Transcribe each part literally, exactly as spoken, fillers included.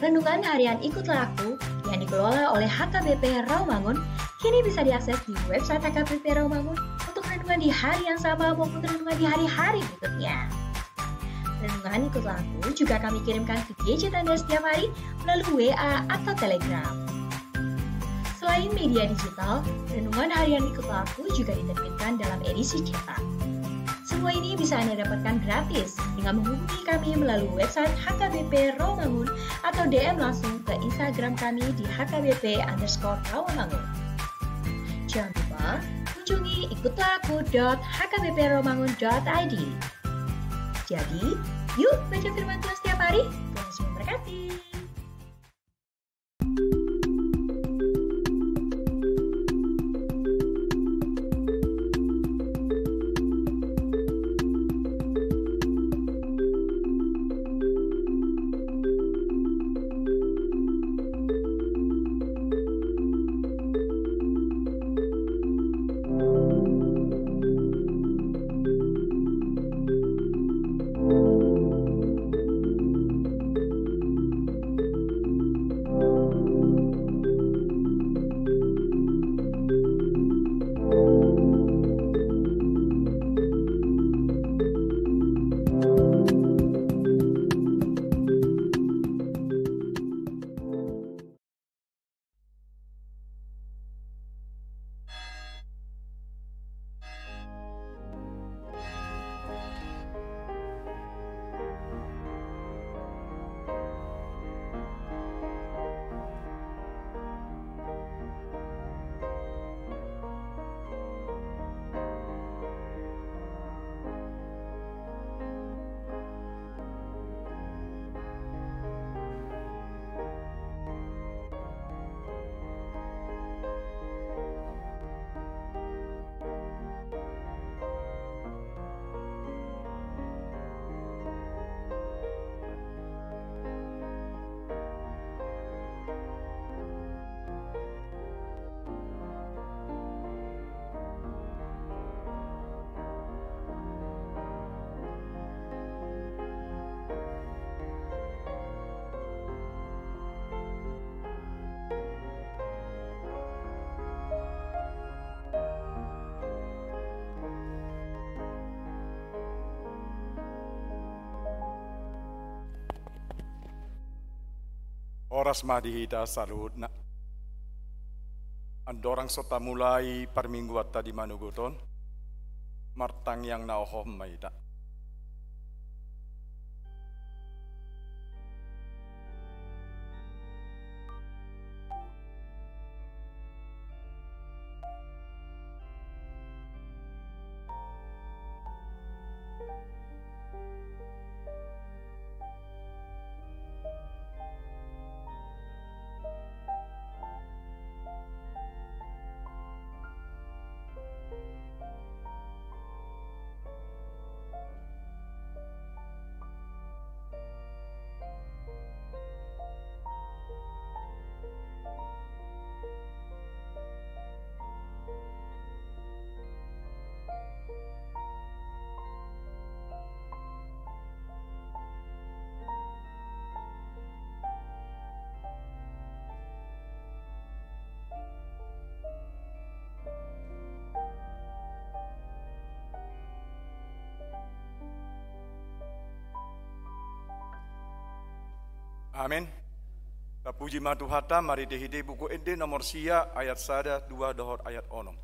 Renungan harian Ikutlah Aku yang dikelola oleh H K B P Rawamangun kini bisa diakses di website H K B P Rawamangun untuk renungan di hari yang sama maupun renungan di hari-hari berikutnya. Renungan Ikutlah Aku juga kami kirimkan ke gadget Anda setiap hari melalui W A atau Telegram. Selain media digital, renungan harian Ikutlah Aku juga diterbitkan dalam edisi cetak. Semua ini bisa Anda dapatkan gratis dengan menghubungi kami melalui website H K B P Rawamangun atau D M langsung ke Instagram kami di H K B P underscore Rawamangun. Jangan lupa kunjungi ikutlah aku dot H K B P rawamangun dot I D. Jadi, yuk baca firman Tuhan setiap hari. Tuhan Yesus memberkati. Horas ma di hita saluhutna. Andorang so tamulai parmingguanta di manogot on, martangiang na hohom ma hita. Amen. Tapuji ma Tuhanta, marhitehite Buku Ende nomor sia, ayat sada, dua dohot ayat onom.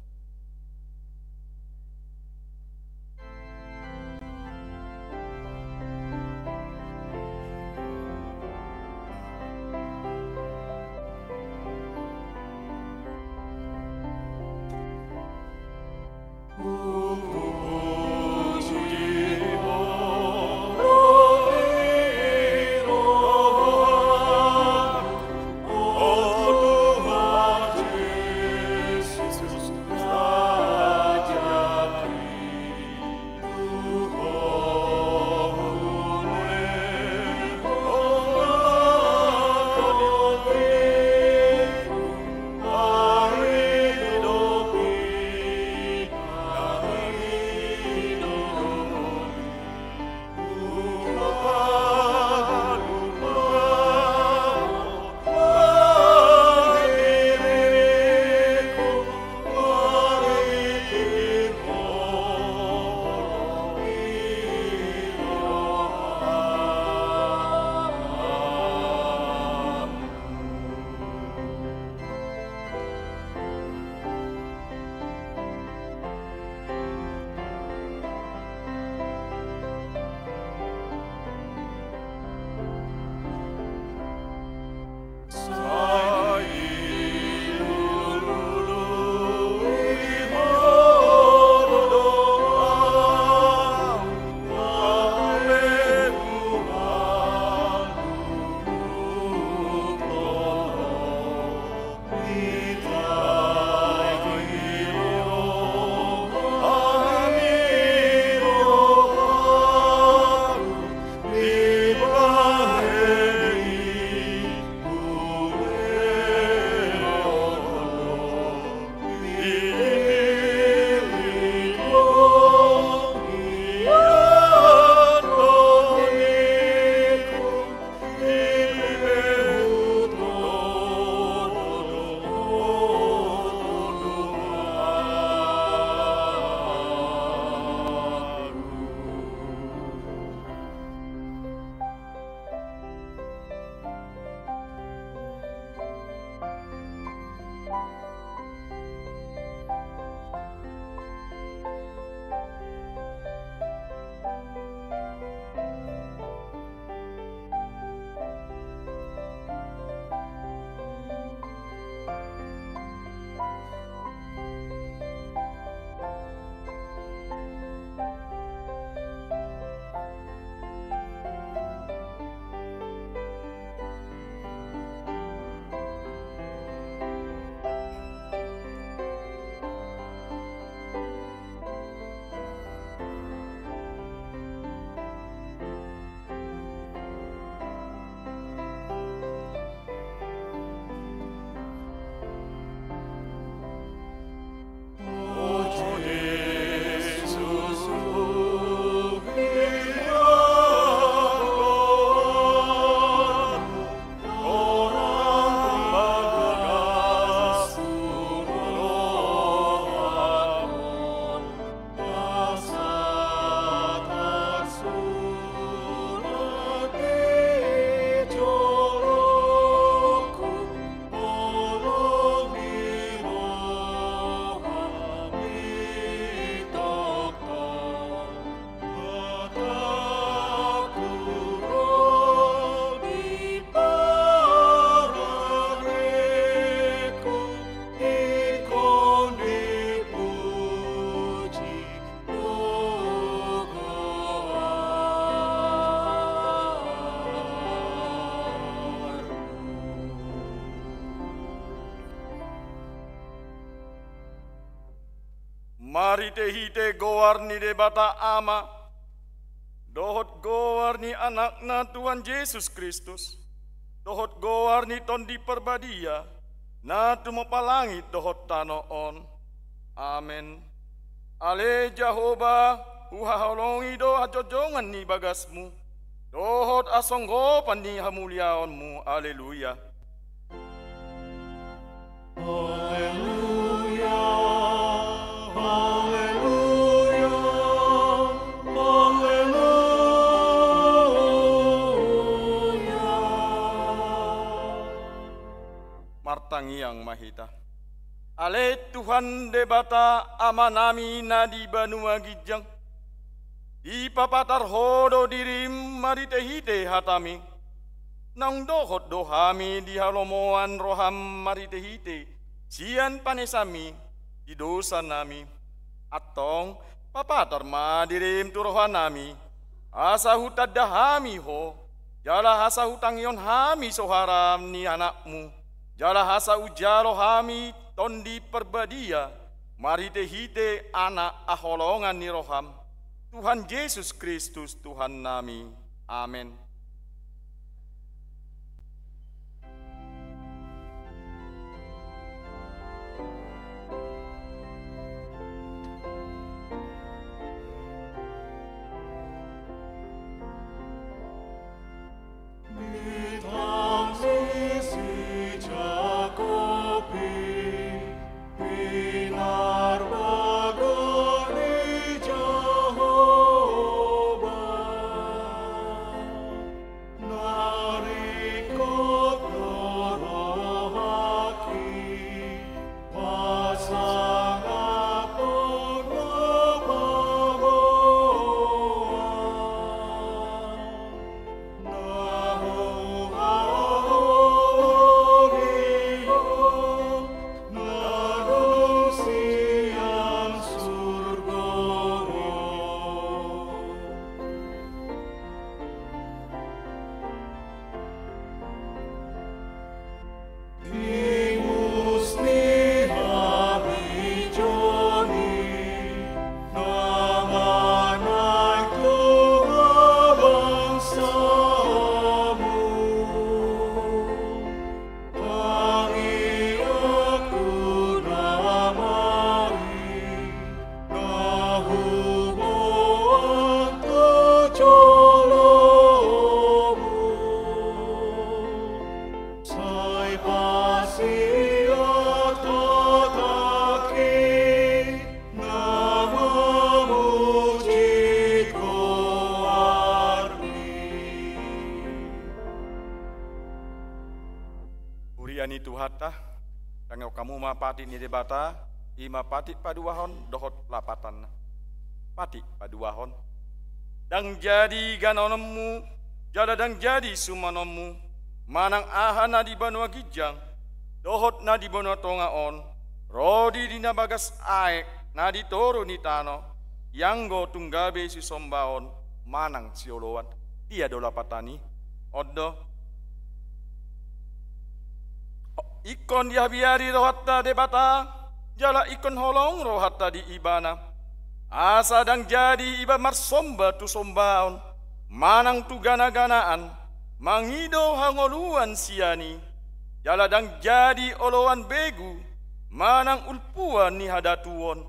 Marhite-hite goar ni Debata Ama, dohot goar ni Anakna Tuhan Jesus Kristus, dohot goar ni Tondi Parbadia, na tumompa langit dohot tano on. Amen. Ale Jahowa, huhaholongi do hajonjongan ni bagasmu, dohot hasonggopan ni hamuliaonmu. Aleluya. Aleluya, aleluya, aleluya. Martangiang ma hita. Ale Tuhan Debata Amanami na di banua ginjang, dipapatar Ho do dirim marhite-hite hatami. Naung dohot do hami di halomoan roham marhite-hite sian panesami di dosanami. Antong, papatar ma dirim tu rohanami, asa hutanda hami Ho, jala asa hutangihon hami soara ni Anakmu, jala asa hujalo hami Tondi Parbadia, marhite-hite Anak haholongan ni roham, Tuhan Jesus Kristus Tuhannami. Amen. Huria ni Tuhanta, tangihon hamu ma patik ni Debata, i ma patik paduahon dohot lapatanna. Patik paduahon. Ndang jadi ganononmu, jala ndang jadi sumanonmu, manang aha na di banua ginjang dohot na di banua tonga on, ro di na bagas aek na di toru ni tano, ianggo tung gabe sisombaon manang sioloan. Dia do lapatan i? On do. Ingkon dihabiari rohanta Debata, jala ingkon holong rohanta di Ibana. Asa ndang jadi iba marsomba tu sombaon, manang tu gana-ganaan, mangido hangoluan sian i, jala ndang jadi oloan begu, manang ulpuan ni hadatuon,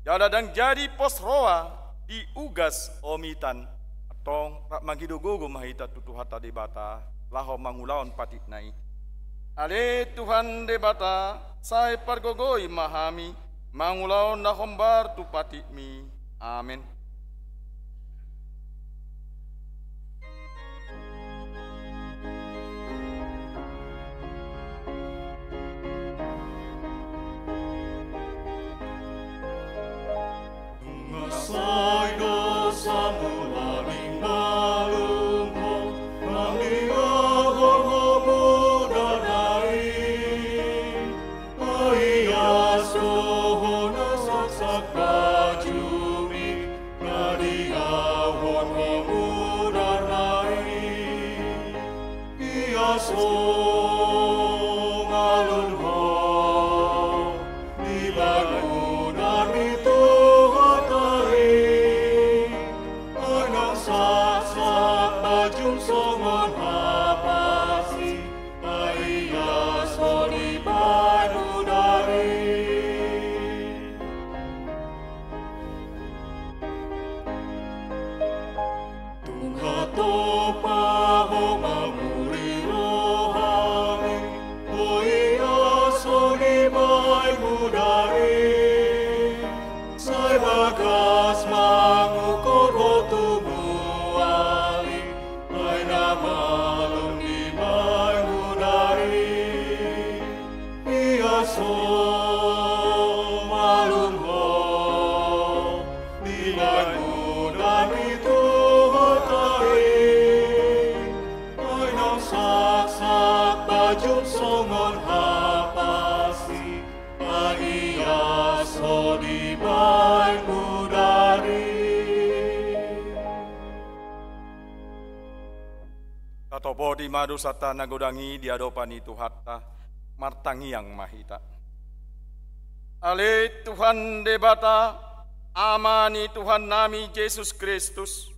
jala ndang jadi pos roha di ugas omitan. Antong, rap mangido gogo ma hita tu Tuhanta Debata, laho mangulahon patikna i. Ale Tuhan Debata, sai pargogoi ma hami, mangulahon na hombar tu patikmi. Amen. Nunga sai dosamu lali malumhon, nang diahon ho mudarna i. Paias do ho na saksak bajumi, na diahon ho mudarna i. Ias do ngalun ho di bangunan ni Tuhan. Jung songon hapasi, agia so dibaen mudari. Tatopoti ma dosanta na godang i di adopan ni Tuhanta, martangiang ma hita. Ale Tuhan Debata, Ama ni Tuhannami Jesus Kristus,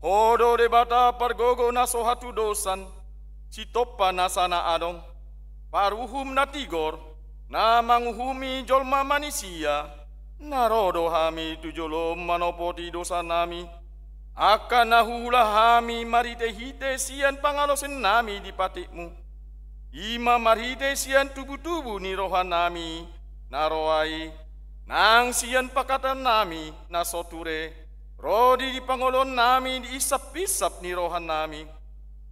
Ho do Debata pargogo na so hatudosan, sitompa nasa na adong, paruhum na tigor, na manguhumi jolma manisia, na ro do hami tu jolom manopoti dosanami, angka na huula hami marhitehite sian pangalosionnami di patikmu. I ma marhite sian tubutubu ni rohanami na roa i, nang sian pangkataonnami na so ture, ro di pangoloonnami di hisaphisap ni rohanami.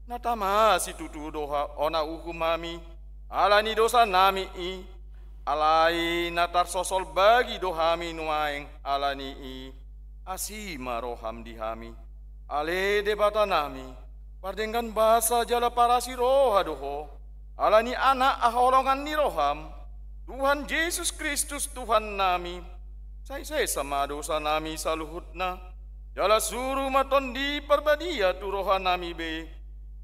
Na tama situtu do ha-, hona uhum hami ala ni dosanami i, alai na tarsosolbagi do hami nuaeng ala ni i. Asi ma roham di hami. Ale Debatanami, pardenggan basa jala parasi roha do Ho, ala ni Anak haholongan ni roham, Tuhan Jesus Kristus Tuhannami. Sai sesa ma dosanami saluhutna, jala suru ma Tondi Parbadia tu rohanami be,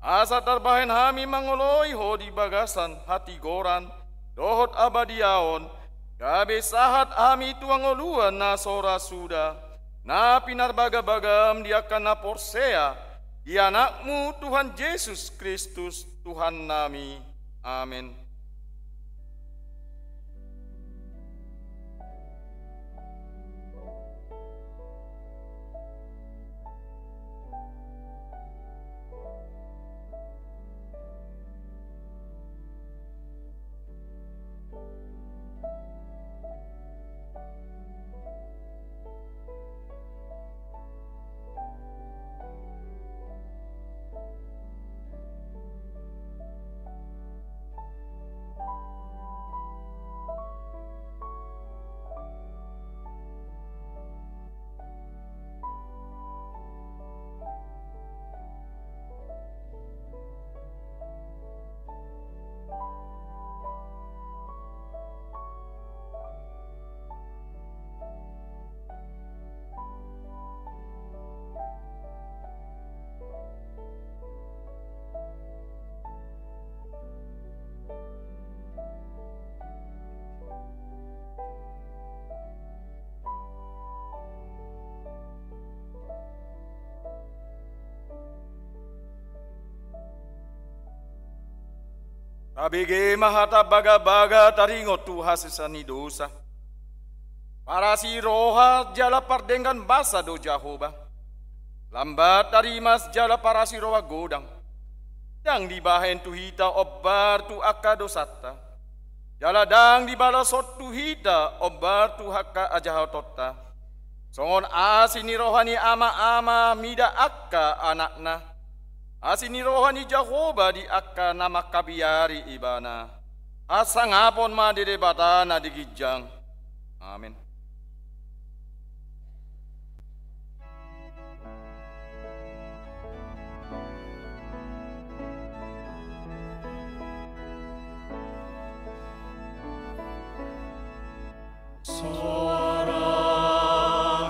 asa tarbahen hami mangoloi Ho di bagasan hatigoran dohot habadiaon, gabe sahat hami tu hangoluan na so ra suda, na pinarbagabagam di angka na porsea di Anakmu Tuhan Jesus Kristus Tuhannami. Amen. Tabege ma hata bagabaga taringot tu hasesaan ni dosa. Parasi roha jala pardenggan basa do Jahowa. Lambat tarimas jala parasi roha godang. Ndang dibahen tu hita ombar tu angka dosanta, jala ndang dibalashon tu hita ombar tu angka hajahatonta. Songon asi ni roha ni ama-ama mida angka anakna, asi ni roha ni Jahowa di angka na mangkabiari ibana. Hasangapon ma di Debata na di ginjang. Amen. Soara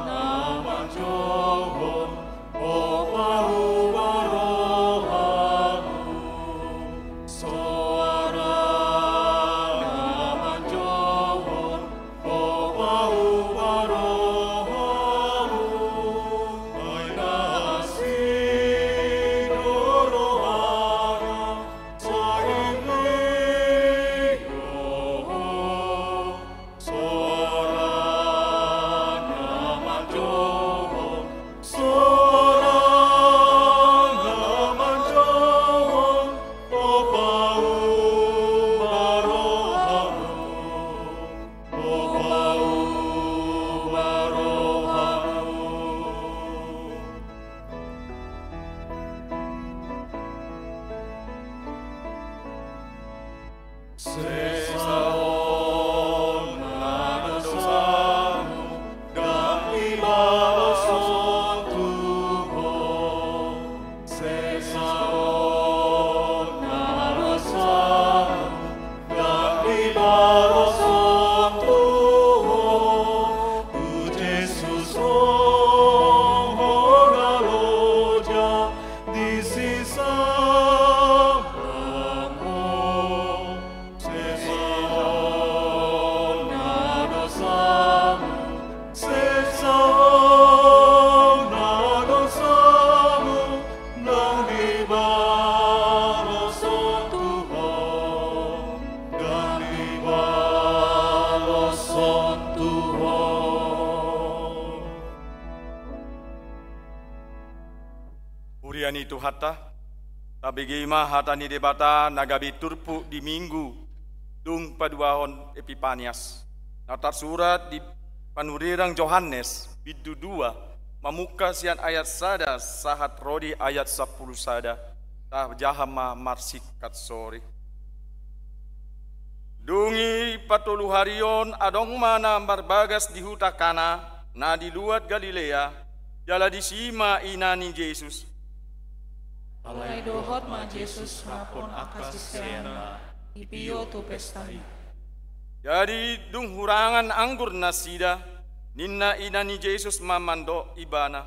na manjouhon, o pauba rohamu. Soara na manjouhon, o pauba rohamu. Ai na asi do rohana, sai ingkon ho. Soara na manjouhon, soara na manjouhon, o pauba rohamu, o pauba rohamu. Sesahon ma dosamu, ndang dibalashon tu ho. Sesahon ma dosamu, Ni Tuhanta, tabege ma hata ni Debata na gabe turpuk di Minggu dung paduahon Epipanias, na tarsurat di Panurirang Johannes, bindu dua, mamungka sian ayat sada sahat ro di ayat sampulu sada. Tajaha ma marsingkat sori. Dung i patoluharion adong ma na marbagas di huta Kana, na di luat Galilea, jala disi ma ina ni Jesus. Alai dohot ma Jesus rap dohot angka siseanna dipio tu pesta i. Jadi dung hurangan anggur nasida, ninna ina ni Jesus ma mandok ibana: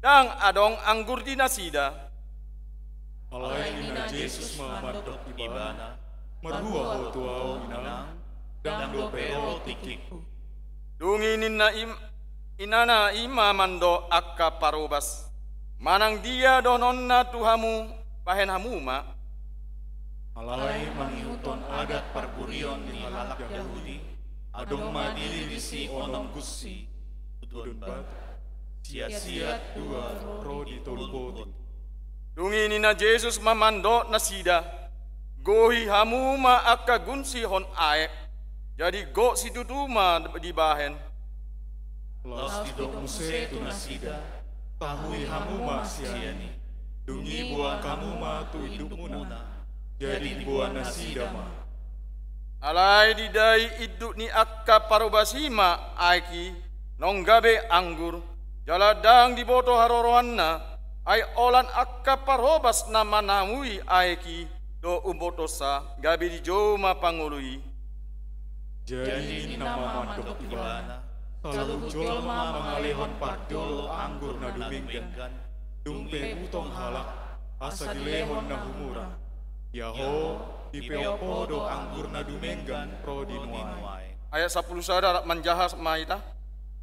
Ndang adong anggur di nasida. Alai ninna Jesus ma mandok ibana: Marhua ho tu ahu, inang? Ndang dope ro tingkingku. Dung i ninna im-, inana i ma mandok angka parhobas: Manang dia dohononna tu hamu, bahen hamu ma. Alai mangihuthon adat pargurion ni halak Jahudi, adong ma diri disi onom gunsi, udon batu, siatsiat dua ro di tolu botik. Dung i ninna Jesus ma mandok nasida: Gohi hamu ma angka gunsi on aek. Jadi gok situtu ma dibahen. Laos didok muse tu nasida: Tahui hamu ma sian i. Dung i boan hamu ma tu indukmuna. Jadi diboan nasida ma. Alai didai induk ni angka parhobas i ma aek i, naung gabe anggur, jala ndang diboto haroroanna, ai holan angka parhobas na manamui aek i do umbotosa, gabe dijou ma pangolu i. Jadi ninna ma mandok ibana: Saluhut jolma mangalehon parjolo anggur na dumenggan, dung pe butong halak, asa dilehon na humurang. Ia ho, dipeop ho do anggur na dumenggan ro di nuaeng. Ayat sampulu sada, rap manjaha ma hita.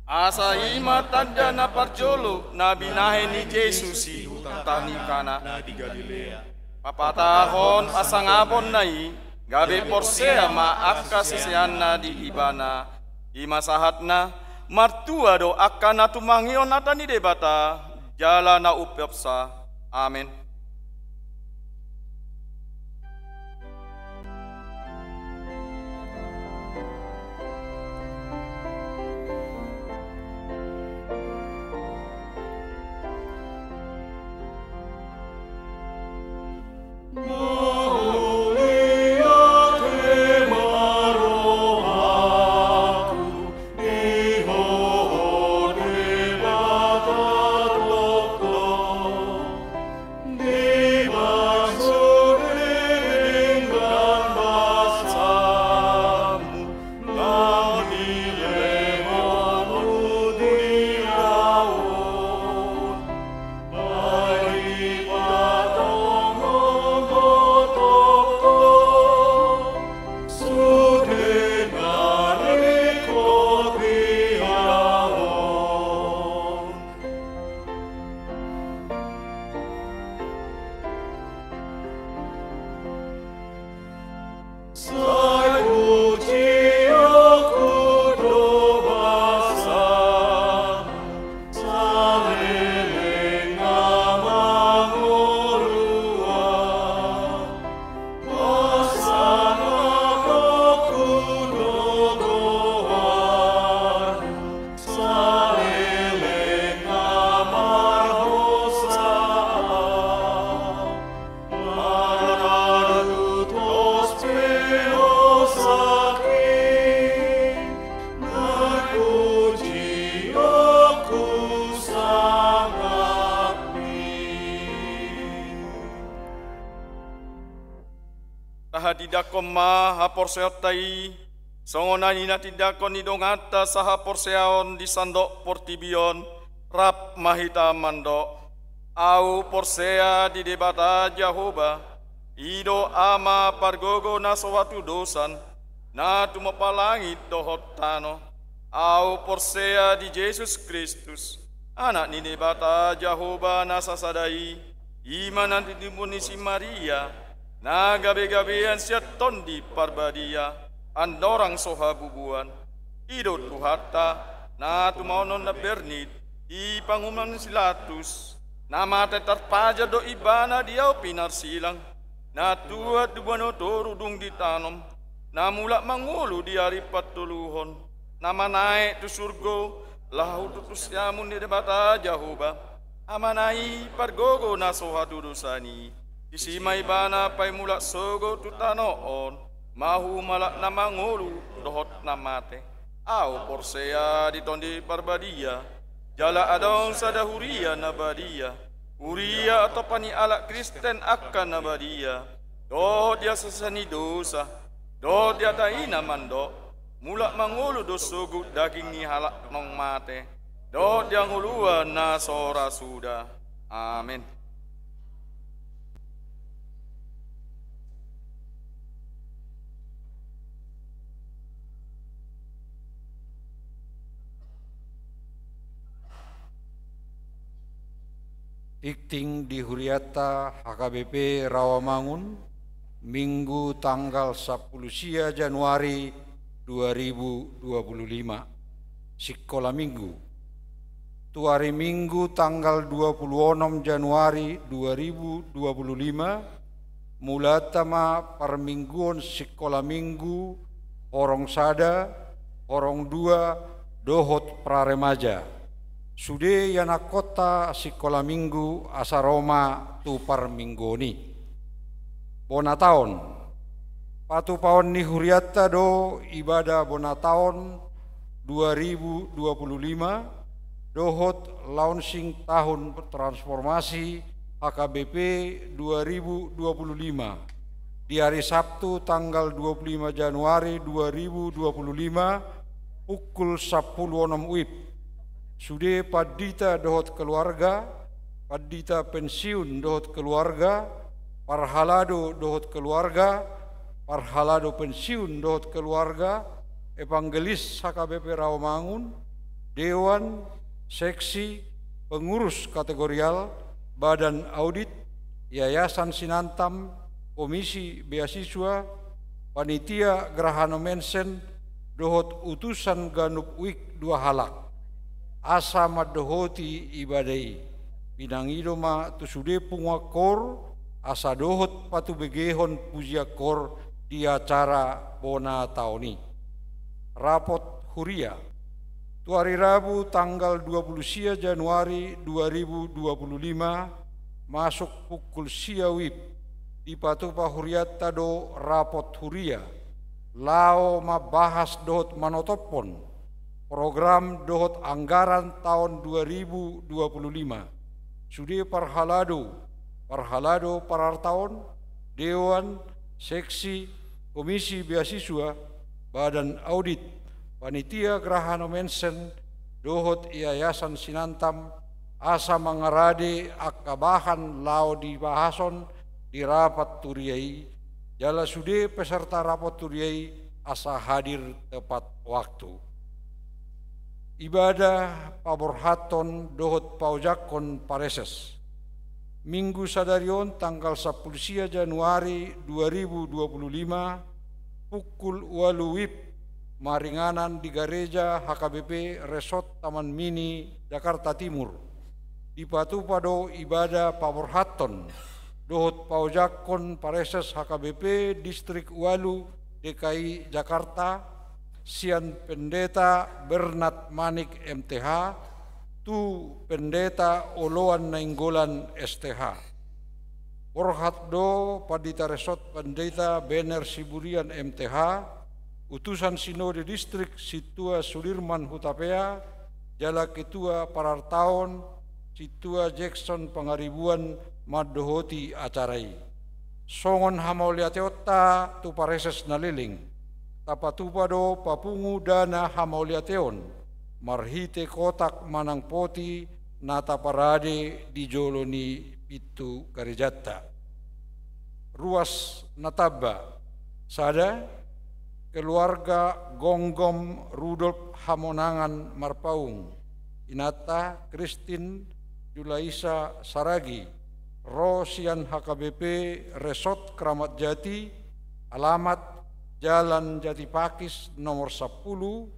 Asa i ma tanda na parjolo na binahen ni Jesus i tu huta ni Kana na di Galilea, papatahon pasangaponna i, gabe porsea ma angka siseanna di ibana. I ma sahatna. Martua do angka na tumangihon hata ni Debata jala na umpeopsa. Amen. Tahatindangkon ma haporseaonta i, songon na tinindangkon ni donganta sahaporseaon di sandok portibi on, rap ma hita mandok: Ahu porsea di Debata Jahowa, i do Ama pargogo na so hatudosan, na tumompa langit dohot tano. Ahu porsea di Jesus Kristus, Anak ni Debata Jahowa na sasada i, i ma na tinitibu ni si Maria, na gabegabean sian Tondi Parbadia, andorang so habubuan. I do Tuhanta, na tumaonon na bernit di panguhuman ni si Pilatus, Na mate tarpajar do ibana di ahu pinarsilang, na tuat di banua toru dung ditanom, na mulak mangolu di ari patoluhon, na manaek tu surgo, laho tu siamun ni Debata Jahowa, Amana i pargogo na so hatudosan i. Disi ma ibana paimulak sogot tu tano on, mahu malak na mangolu dohot na mate. Ahu porsea di Tondi Parbadia, jala adong sada huria na badia, huria atau pani halak Kristen angka na badia, dohot di hasesaan ni dosa, dohot di hata i na mandok, mulak mangolu do sogot daging ni halak naung mate, dohot di hangoluan na so ra suda. Amen. Tingting di hurianta H K B P Rawamangun, Minggu tanggal sampulu sia Januari dua ribu dua puluh lima. Sikola Minggu. Tu ari Minggu tanggal dua puluh onom Januari dua ribu dua puluh lima, mulanta ma parmingguon sikola Minggu, horong sada, horong dua, dohot praremaja. Sude ianakhonta sikola Minggu asa ro ma tu parmingguon i. Bona taon. Patupaon ni hurianta do ibadah bona taon dua ribu dua puluh lima, dohot launching tahun transformasi H K B P dua ribu dua puluh lima, di ari Sabtu tanggal dua puluh lima Januari dua ribu dua puluh lima, pukul sampulu onom wib. Sude pandita dohot keluarga, pandita pensiun dohot keluarga, parhalado dohot keluarga, parhalado pensiun dohot keluarga, evangelis H K B P Rawamangun, dewan, seksi, pengurus kategorial, badan audit, yayasan Sinantam, komisi beasiswa, panitia Grahano Mensen, dohot utusan ganup wik dua halak. Asa mandohoti ibadah i. Pinangido ma tu sude punguan koor, asa dohot patubegehon pujian koor di acara bona taon i. Rapot huria. Tu ari Rabu tanggal dua puluh sia Januari dua ribu dua puluh lima, masuk pukul sia wib, dipatupa hurianta do rapot huria, laho mambahas dohot manotophon program dohot anggaran taon dua ribu dua puluh lima. Sude parhalado, parhalado parartaon, dewan, seksi, komisi beasiswa, badan audit, panitia Grahano Mensen, dohot yayasan Sinantam, asa mangarade angka bahan laho dibahason di rapat huria i, jala sude peserta rapat huria i asa hadir tepat waktu. Ibadah paborhathon dohot paojakhon pareses. Minggu sadari on tanggal sampulu sia Januari dua ribu dua puluh lima, pukul ualu wib, maringanan di gareja H K B P Resort Taman Mini, Jakarta Timur. Dipatupa do ibadah paborhathon dohot paojakhon pareses H K B P Distrik ualu D K I Jakarta, sian Pendeta Bernard Manik M T H tu Pendeta Oloan Nainggolan S T H. Borhat do Pandita Resort Pendeta Bener Siburian M T H, Utusan Sinode Distrik Sintua Sudirman Hutapea, jala Ketua Parartaon Sintua Jackson Pangaribuan mandohoti acara i. Songon hamauliateonta tu pareses na leleng, tapatupa do papungu dana hamauliateon marhite kotak manang poti na taparade di jolo ni pintu garejanta. Ruas na tamba. Sada, keluarga Gonggom Rudolf Hamonangan Marpaung, inanta Kristin Julaisa Saragi, ro sian H K B P Resort Kramat Jati, alamat Jalan Jati Pakis nomor sampulu,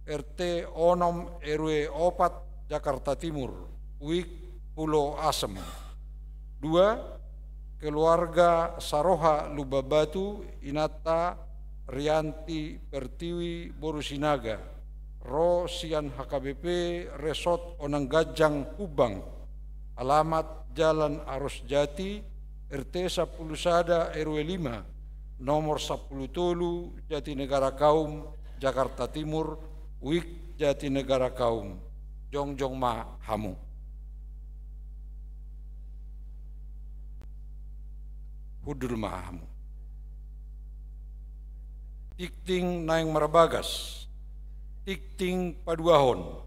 R T onom, R W opat, Jakarta Timur, wik Pulo Asem. Dua, keluarga saroha Lumban Batu, inanta Rianti Pertiwi boru Sinaga, ro sian H K B P Resort Onang Ganjang Humbang, alamat Jalan Arosjati, R T sampulu sada R W lima, nomor sampulu tolu Jatinegara Kaum, Jakarta Timur, Wijk Jatinegara Kaum. Jongjong ma hamu. Hundul ma hamu. Tingting naeng marbagas, tingting paduahon.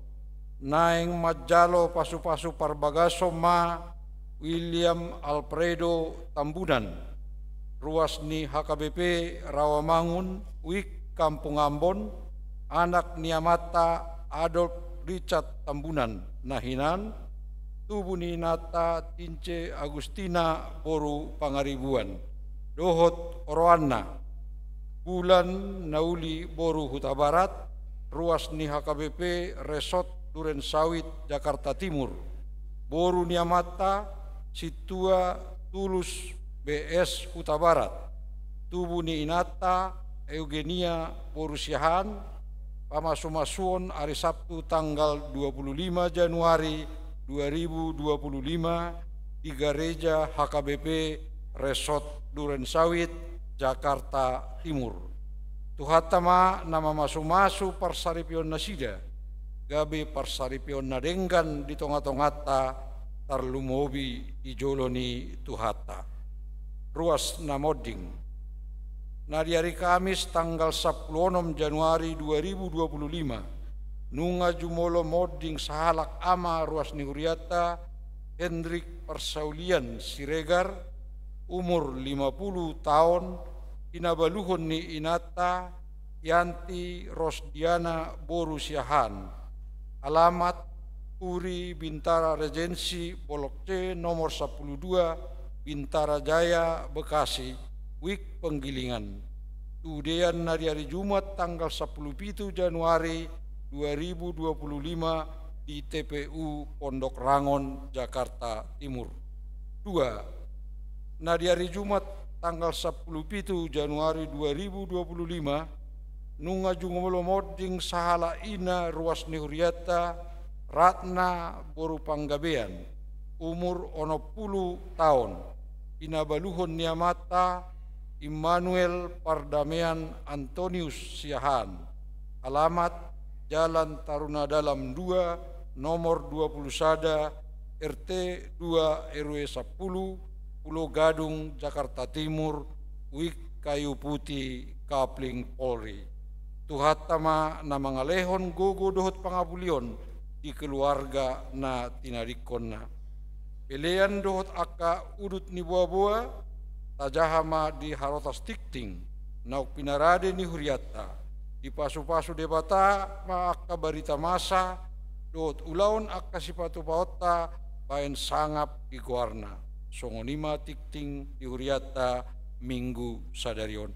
Naeng manjalo pasupasu parbagason ma William Alfredo Tambunan, ruas ni H K B P Rawamangun, Wijk Kampung Ambon, anak ni amanta Adolf Richard Tambunan na hinan, tubu ni inanta Tince Agustina boru Pangaribuan, dohot oroanna Bulan Nauli boru Hutabarat, ruas ni H K B P Resort Duren Sawit, Jakarta Timur. Boru ni amanta Sintua Tulus B S Hutabarat. Tubu ni inanta Eugenia boru Siahaan, pamasumasuon ari Sabtu tanggal dua puluh lima Januari dua ribu dua puluh lima di Gareja H K B P Resort Duren Sawit, Jakarta Timur. Tuhanta ma na mamasumasu parsaripeonnasida, gabe parsaripeon na denggan di tongatonganta, tarlumobi di jolo ni Tuhanta. Ruas na monding. Na di ari Kamis tanggal sampulu onom Januari dua ribu dua puluh lima, nunga jumolo monding sahalak ama ruas ni hurianta, Hendrik Parsaulian Siregar, umur lima puluh taon, pinabaluhon ni inanta Yanti Rosdiana boru Siahaan. Alamat Puri Bintara Regensi, Blok C, nomor sampulu dua, Bintara Jaya, Bekasi, Wijk Penggilingan. Tudean na di ari Jumat tanggal sampulu pitu Januari dua ribu dua puluh lima di T P U Pondok Rangon, Jakarta Timur. Dua, na di ari Jumat tanggal sampulu pitu Januari dua ribu dua puluh lima, nunga jumolo monding sahalak ina ruas ni hurianta, Ratna boru Panggabean, umur onom pulu taon, pinabaluhon ni amanta Immanuel Pardamean Antonius Siahaan. Alamat Jalan Taruna Dalam dua, nomor dua puluh sada, R T dua, R W sampulu, Pulo Gadung, Jakarta Timur, Wijk Kayu Putih, Kapling, Polri. Tuhanta ma na mangalehon gogo dohot pangapulion di keluarga na tinadingkonna. Pelean dohot angka udut ni boaboa, tajaha ma di harotas tingting naung pinarade ni hurianta. Dipasupasu Debata ma angka barita masa dohot ulaon angka sipatupaonta baen sangap di goarna. Songon i ma tingting di hurianta Minggu sadari on.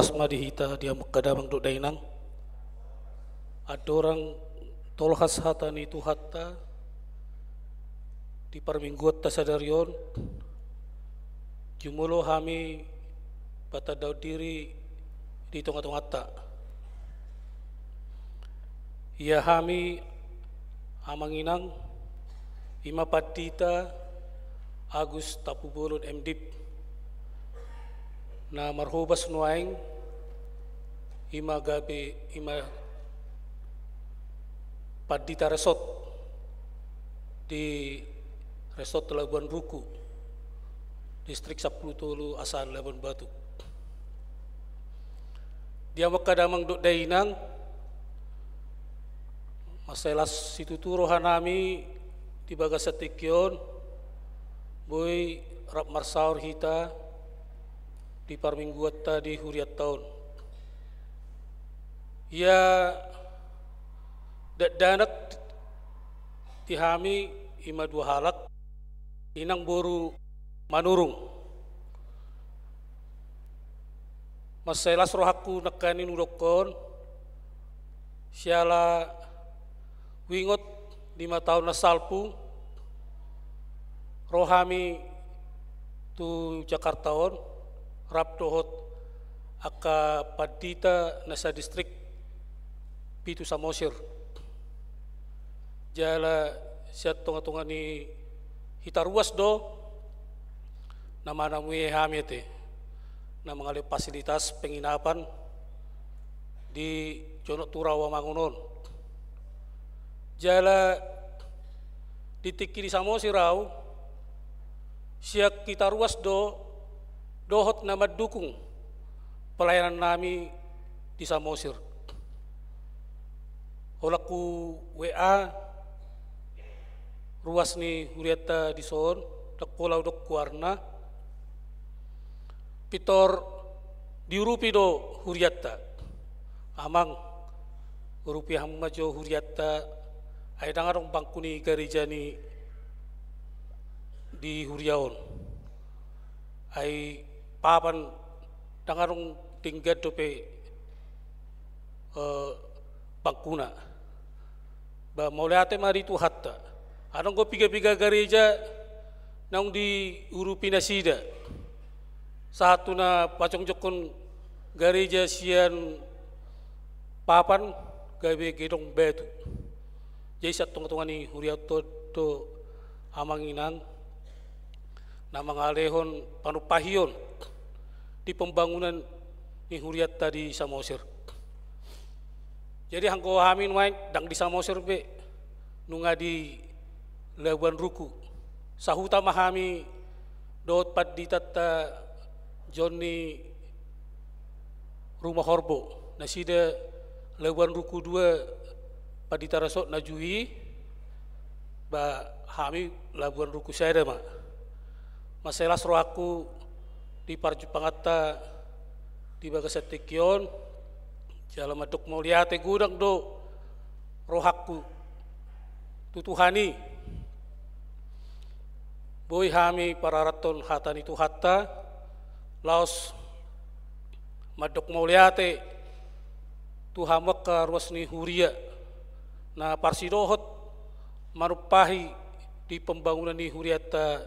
Las ma di hita di hamu angka damang dohot dainang. Andorang tolhas hata ni Tuhanta di parmingguanta sadari on, jumolo hami patandahon diri di tongatonganta. Ia hami, amang inang, ima Pandita Agus Tampubolon, M.Div, na marhobas nuaeng, ima gabe, ima pandita resort di Resort Labuan Ruku, Distrik Sampulu Tolu, Asahan Labuan Batu. Di hamu angka damang dohot dainang, mansai las situtu rohanami di bagasan tingki on, boi rap marsaor hita di parmingguanta di hurianta on. Ia dakdanak di hami ima dua halak, inang boru Manurung. Mansai las rohangku nangkaning hudokkon, siala huingot lima taon na salpu, ro hami tu Jakarta on, rap dohot angka pandita na sadistrik pitu Samosir. Jala sian tongatonga ni hita ruas do na manamui hami ate, na mangalehon fasilitas penginapan di jonok tu rawa mangun on. Jala di tingki di Samosir au, sian hita ruas do dohot na mandukung pelayanannami di Samosir. Holan hu W A ruas ni hurianta dison, ndang holan hudok goarna. Pintor diurupi do hurianta. Amang, urupi hamu ma jo hurianta, ai ndang adong bangku ni gareja ni di huria on. Ai papan ndang adong, denggan dope, eh, bangkuna. Ba mauliate ma di Tuhanta. Adong do piga-piga gareja naung diurupi nasida. Sahat tu na pajongjongkon gareja sian papan gabe gedong batu. Jadi sian tongatonga ni hurianta on do, amang inang, na mangalehon panumpahion di pembangunan ni hurianta di Samosir. Jadi anggo hami nuaeng ndang di Samosir be, nunga di Labuan Ruku. Sahuta ma hami dohot panditanta Joni Rumahorbo, nasida Labuan Ruku dua, pandita resort na jui, ba hami Labuan Ruku sada ma. Mansai las rohangku di parjumpanganta di bagasan tingki on, jala mandok mauliate godang do rohangku tu Tuhan i. Boi hami pararathon hata ni Tuhanta, laos mandok mauliate tu hamu angka ruas ni huria na parsidohot manumpahi di pembangunan ni hurianta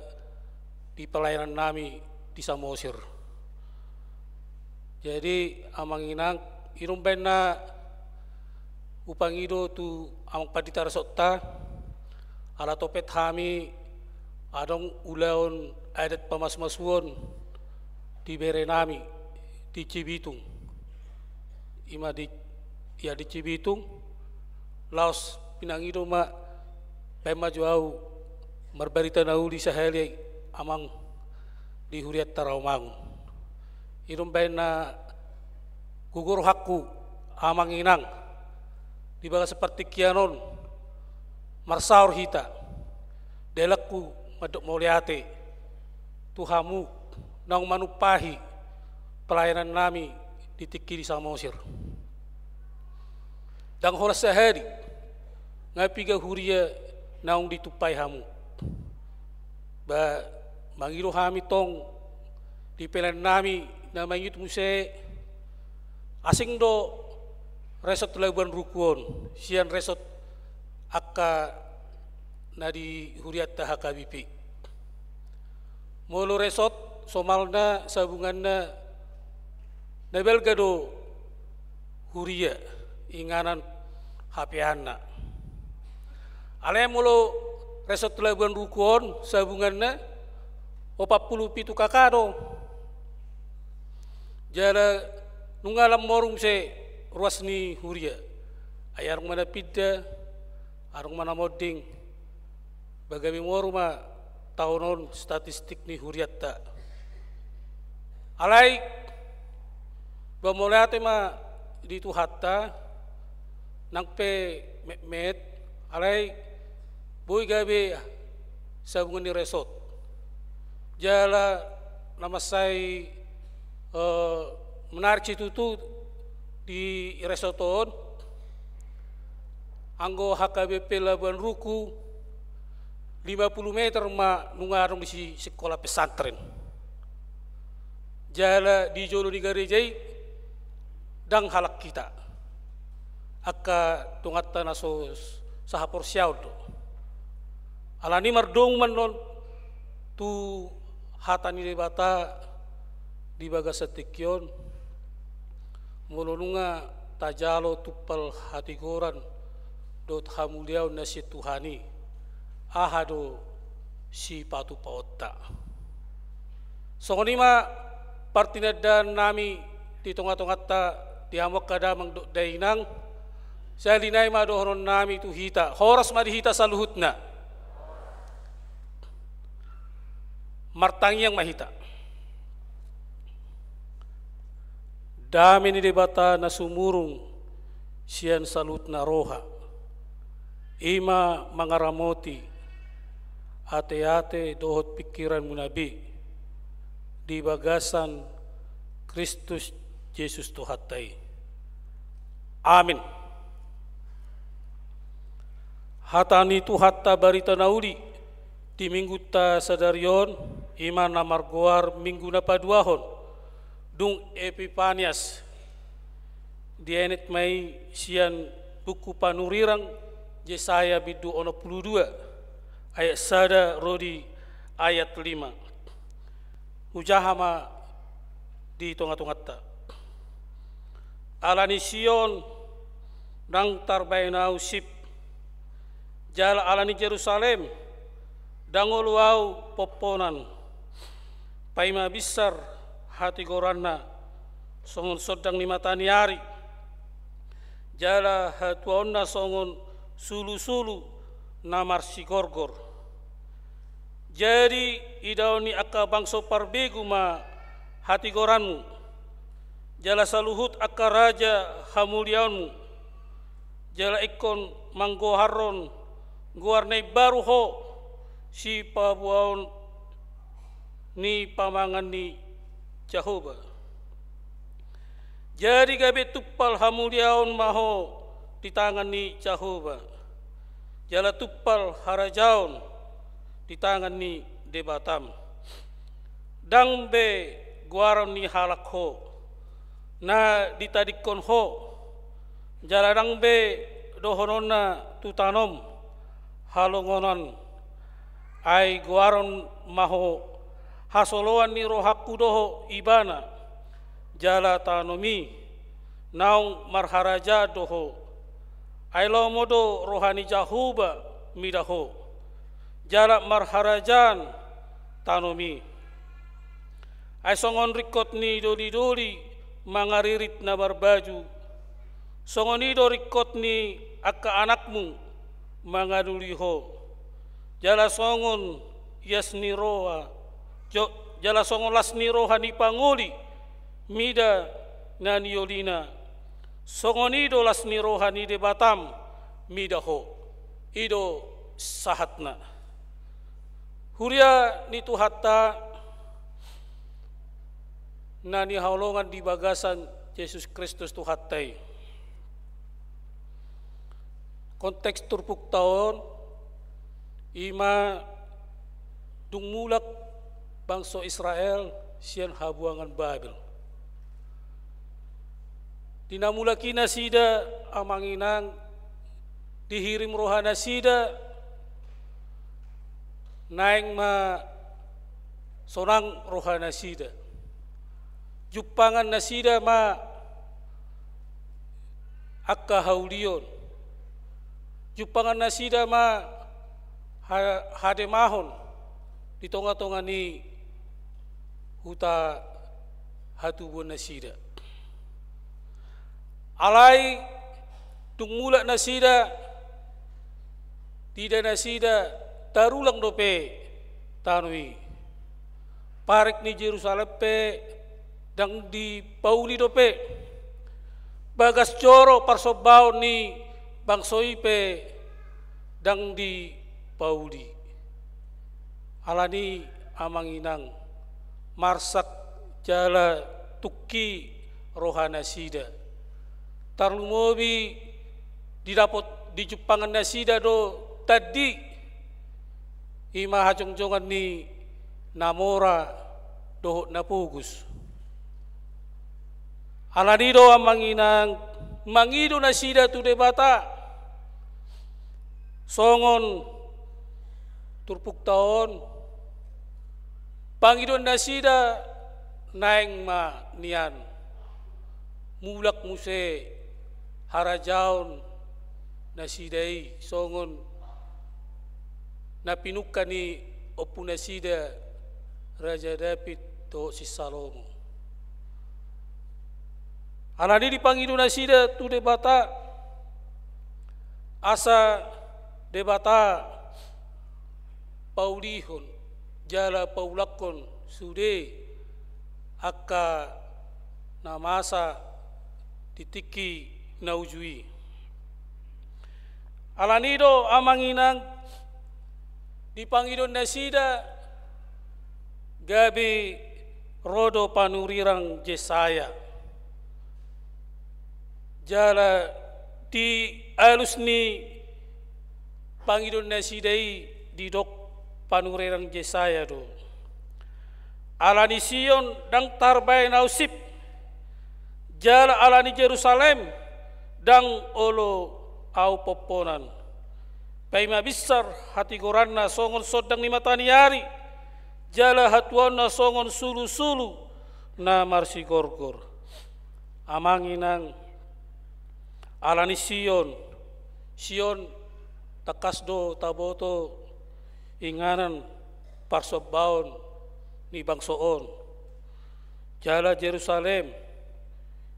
di pelayanannami di Samosir. Jadi, amang inang, i do umbaen na hupangido tu amang pandita resortta, ala topet hami adong ulaon adat pamasumasuon di berenami di Cibitung. Ima di, ia di Cibitung, laos pinangido ma, baen ma jo au marbarita na uli sahali, amang, di hurianta Rawamangun. I do umbaen na gogo rohangku, amang inang, di bagasan partingkian on marsaor hita. Dalanku mandok mauliate tu hamu naung manumpahi pelayanannami di tingki di Samosir. Ndang holan sahali, nunga piga huria naung ditumpahi hamu. Ba mangido hami tong di pelayanannami na mangihut muse, Asing do resort Labuan Ruku on sian resort angka na di hurianta H K B P. Molo resort somalna sabunganna na balga do huria inganan hapeanna. Alai molo resort Labuan Ruku on sabunganna opat pulu pitu K K do. Jala nunga lam moru muse ruas ni huria. Ai adong ma na pinda, adong ma na monding. Ba gabe moru ma taon on statistik ni hurianta. Alai ba mauliate ma di Tuhanta, nang pe metmet, alai boi gabe sabungan ni resort. Jala na mansai, eh, menarik situtu di resort on, anggo H K B P Labuan Ruku, lima pulu meter ma nunga adong disi sikola pesantren. Jala di jolo ni gareja i ndang halak hita, angka donganta na so sahaporseaon do. Alani i mardomu ma annon tu hata ni Debata di bagasan tingki on, molo nunga tajalo tumpal hatigoran dohot hamuliaon na sian Tuhan i, aha do sipatupaonta. Songon i ma partinandaan nami di tongatonganta di hamu angka damang dohot dainang. Sahali nai ma dohonon nami tu hita, horas ma di hita saluhutna. Martangiang ma hita. Dame ni Debata na sumurung sian saluhutna roha, i ma mangaramoti ateate dohot pingkiranmuna be di bagasan Kristus Jesus Tuhanta i. Amin. Hata ni Tuhanta barita na uli di minggunta sadari on, i ma na margoar Minggu na Paduahon, dung Epipanias. Dienet ma i sian buku Panurirang, Jesaya bindu onom pulu dua, ayat sada ro di ayat lima. Hujaha ma di tongatonganta. Ala ni Sion ndang tarbahen ahu sip, jala ala ni Jerusalem ndang olo ahu pomponan. Paima binsar hatigoranna songon sondang ni mataniari, jala hatuaonna songon sulusulu na marsigorgor. Jadi idaon ni angka bangso parbegu ma hatigoranmu, jala saluhut angka raja hamuliaonmu, jala ingkon manggoarhon goar na imbaru ho, sipaboaon ni pamangan ni Jahowa. Jadi gabe tumpal hamuliaon ma ho di tangan ni Jahowa, jala tumpal harajaon di tangan ni Debatam. Ndang be goaron ni halak ho na ditadingkon ho, jala ndang be dohononna tu tanom halongonan. Ai goaron ma ho hasoloan ni rohangku do ho ibana, jala tanom i naung marharajaan do ho. Ai lomo do roha ni Jahowa mida ho, jala marharajaan tanom i. Ai songon ringkot ni dolidoli mangaririt na marbaju, songon i do ringkot ni angka anakmu mangalului ho. Jala songon ias ni roha, jo-, jala songon las ni roha ni pangoli mida na niolina, songon i do las ni roha ni Debatam mida ho. I do sahatna. Huria ni Tuhanta na hinaholongan di bagasan Jesus Kristus Tuhanta i. Konteks turpukta on i ma dung mulak bangso Israel sian habuangan Babel. Di na mulak i nasida, amang inang, dihirim rohanasida, naeng ma sonang rohanasida. Jumpangan nasida ma angka haulion. Jumpangan nasida ma ha-, hademahon di tonga-tonga ni huta hatubuan nasida. Alai dung mulak nasida, diida nasida tarulang dope tano i. Parik ni Jerusalem pe ndang dipauli dope. Bagas joro parsombaon ni bangso i pe ndang dipauli. Alani, amang inang, marsak jala tungki rohanasida. Tarlumobi didapot, dijumpangan nasida do tandi, i ma hajongjongan ni na mora dohot na pogos. Alani do, amang inang, mangido nasida tu Debata songon turpukta on, pangidoan nasida naeng ma nian. Mulak muse harajaon nasida i songon na pinungka ni ompu nasida Raja Daud dohot si Salomo. Alani dipangido nasida tu Debata, asa Debata paulihon jala paulakhon sude angka na masa di tingki na uju i. Alani do, amang inang, di pangidoan nasida gabe ro do panurirang Jesaya. Jala di alus ni pangidoan nasida i didok panurirang Jesaya do: Alani Sion ndang tarbaen ahu sip, jala alani Jerusalem ndang olo ahu pomponan. Paima binsar hatigoranna songon sondang ni mataniari, jala hatuaonna songon sulusulu na marsigorgor. Amang inang, alani Sion, Sion tangkas do taboto inganan parsombaon ni bangso on. Jala Jerusalem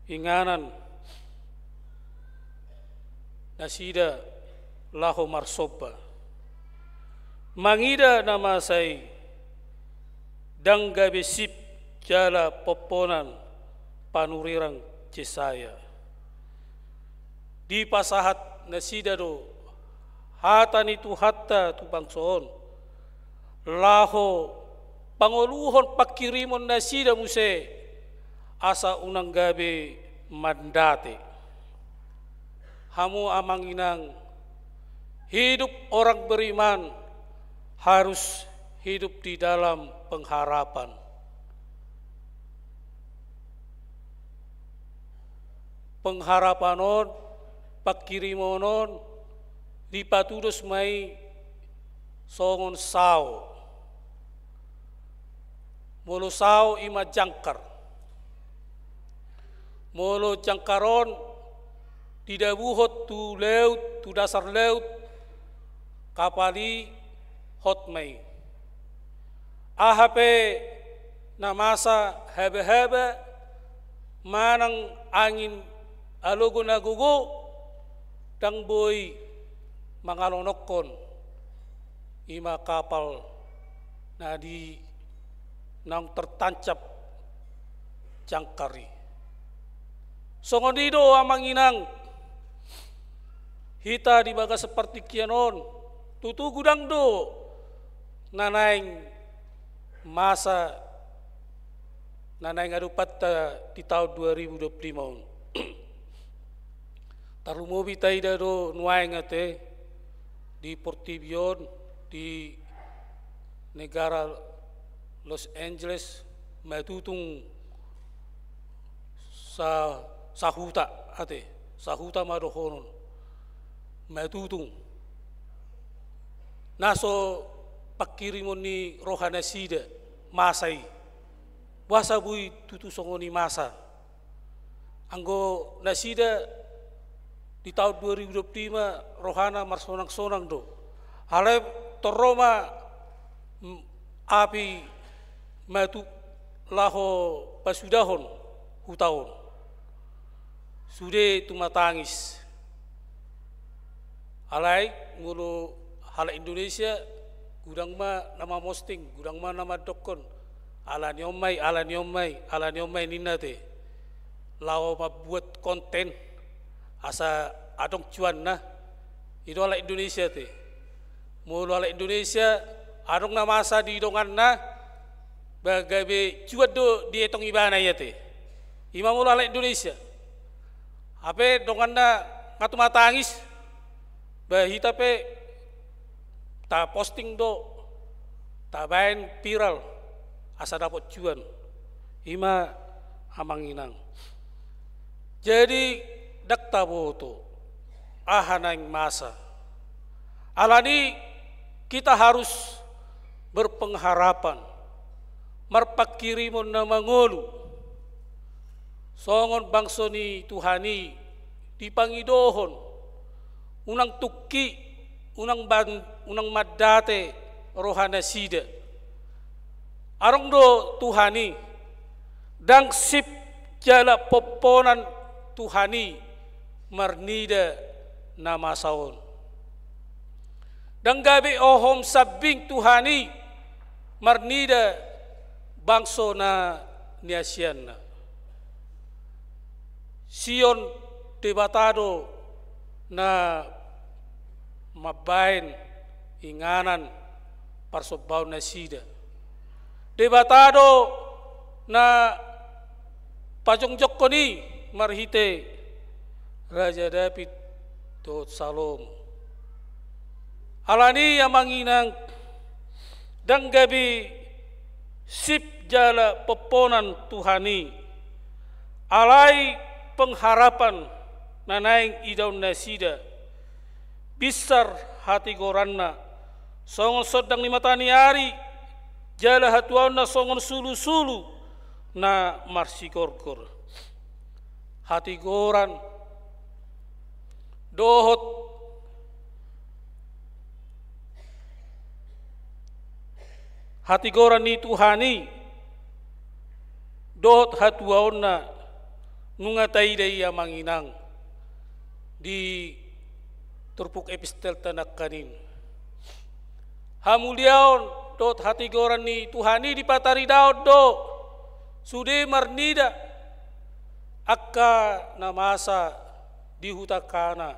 inganan nasida laho marsomba. Mangida na masa i, ndang gabe sip jala pomponan panurirang Jesaya. Dipasahat nasida do hata ni Tuhanta tu bangso on, laho pangoluhon pangkirimon nasida muse, asa unang gabe mandate. Hamu amang inang, hidup orang beriman harus hidup di dalam pengharapan. Pengharapan on, pangkirimon on, dipatudos ma i songon sao. Molo sao i ma jangkar. Molo jangkar on didabuhon tu laut, tu dasar laut, kapal i hot ma i. Aha pe na masa, habahaba manang angin alogo na gogo, ndang boi mangalonokhon i ma kapal na di naung tertancap jangkar i. Songon i do, amang inang, hita di bagasan partingkian on, tutu godang do na naeng masa na naeng adopanta di taon dua ribu dua puluh lima on. Tarlumobi taida do nuaeng ate di portibi on, di negara Los Angeles, matutung sa-, Sahuta, ate, sahuta ma dohonon. Matutung. Na so pangkirimon ni rohanasida masa i. Boasa boi tutu songon i masa. Anggo nasida di taon dua ribu dua puluh lima rohana marsonang-sonang do. Alai torro ma, mm, api matu laho pasudahon huta on. Sude tumatangis. Alai molo halak Indonesia, godang ma na mamosting, godang ma na mandokkon, ala ni on ma i, ala ni on ma i, ala ni on ma i ninna te. Laho mambuat konten asa adong cuanna. I do halak Indonesia te. Molo halak Indonesia, adong na masa di donganna, ba gabe cuan do dietong ibana i ate. I ma molo halak Indonesia. Hape donganna nga tumatangis, ba hita pe taposting do, tabaen viral, asa dapot cuan. I ma amang inang. Jadi, ndang taboto aha naeng masa. Alani kita harus berpengharapan, marpangkirimon na mangolu. Songon bangso ni Tuhan i dipangidohon, unang tungki, unang ban-, unang mandate rohanasida. Adong do Tuhan i, ndang sip jala pomponan Tuhan i marnida na masa on. Ndang gabe ohom sambing Tuhan i marnida bangso na niasianna. Sion Debata do na mambaen inganan parsombaonnasida. Debata do na pajongjongkon i marhite Raja Daud dohot Salomo. Alani i amang inang, ndang gabe sip jala pomponan Tuhan i, alai pengharapan na naeng idaonnasida, binsar hatigoranna, songon sondang ni mataniari, jala hatuaonna songon sulusulu na marsigorgor. Hatigoran dohot hatigoran ni Tuhan i dohot hatuaonna nunga taida i amang inang di turpuk epistelta nangkaning. Hamuliaon dohot hatigoran ni Tuhan i dipataridahon do sude marnida angka na masa di huta Kana,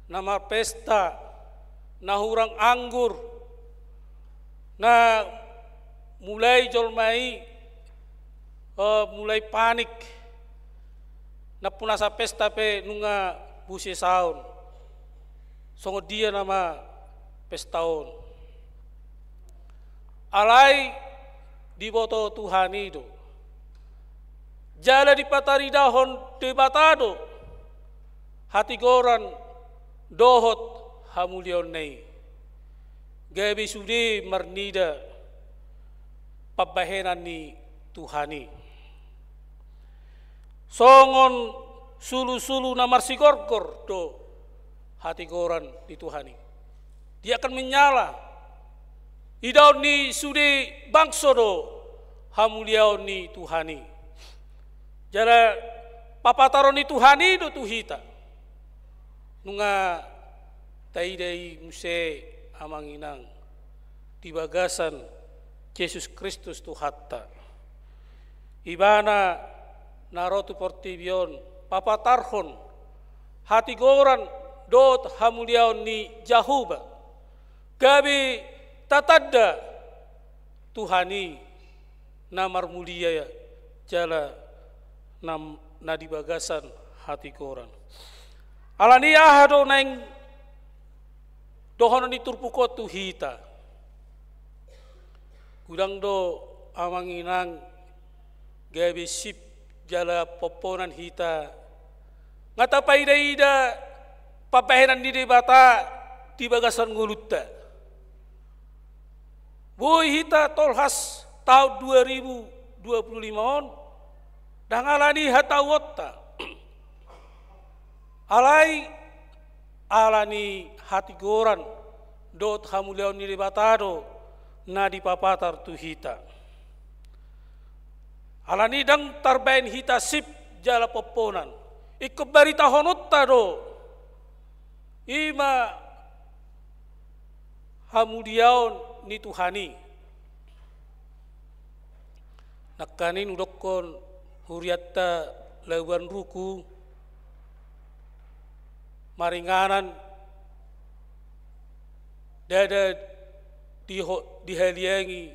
na marpesta, na hurang anggur, na mulai jolma i, eh, mulai panik, na punasa pesta pe nunga busesaon. Songon dia nama pesta on? Alai diboto Tuhan i do. Jala dipataridahon Debata do hatigoran dohot hamuliaonna i. Gabe sude marnida pambahenan ni Tuhan i. Songon sulusulu na marsigorgor do hatigoran ni Tuhan i. Dia akan menyala. Idaon ni sude bangso do hamuliaon ni Tuhan i. Jala papataron ni Tuhan i do tu hita. Nunga taida i muse amang inang di bagasan Jesus Kristus Tuhanta. Ibana na ro tu portibi on papatarhon hatigoran dohot hamuliaon ni Jahowa. Gabe tatanda Tuhan i na marmulia jala na, na di bagasan hatigoran. Alani aha do naeng dohonon ni turpuk on tu hita? Godang do amang inang gabe sip jala pomponan hita, nga tapaida-ida pambahenan ni Debata di bagasan ngolunta. Boi hita tolhas taon dua ribu dua puluh lima on, ndang alani hatauonta. Alai alani hatigoran dohot hamuliaon ni Debata do na dipapatar tu hita. Alani ndang tarbaen hita sip jala pomponan, ingkon baritahononta do, i ma hamuliaon ni Tuhan i. Nangkaning hudokkon hurianta Labuan Ruku maringanan ndada diho-, dihaliangi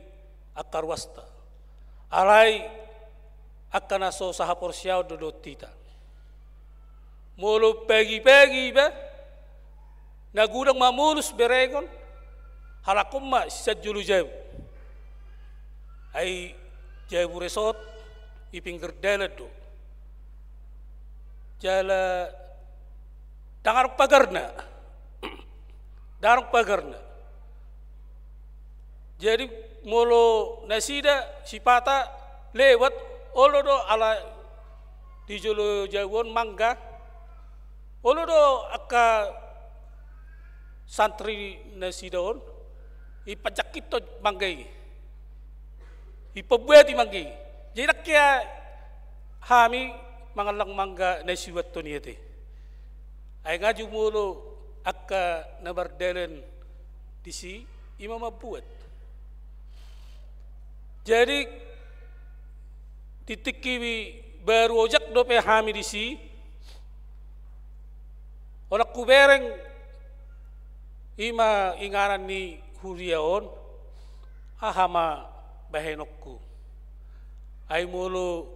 angka ruasta. Alai angka na so sahaporseaon do dohot hita. Molo pagi-pagi iba, na godang mamolus berengon, halak on ma sian jolo jabu. Ai jabu resort i pinggir dalan do. Jala ndang adong pagarna. Ndang adong pagarna. Jadi molo nasida sipata lewat, olo do ala di jolo jabu on mangga, olo do angka santri nasida on, ipanjangkithon mangga i, ipambuati mangga i. Jadi ndang hea hami mangallang mangga na sibuathon i ate. Ai nga jumolo angka na mardalan disi, i ma mambuat. Jadi di tingki baru ojak dope hami disi, holan hubereng i ma inganan ni huria on, aha ma bahenonku. Ai molo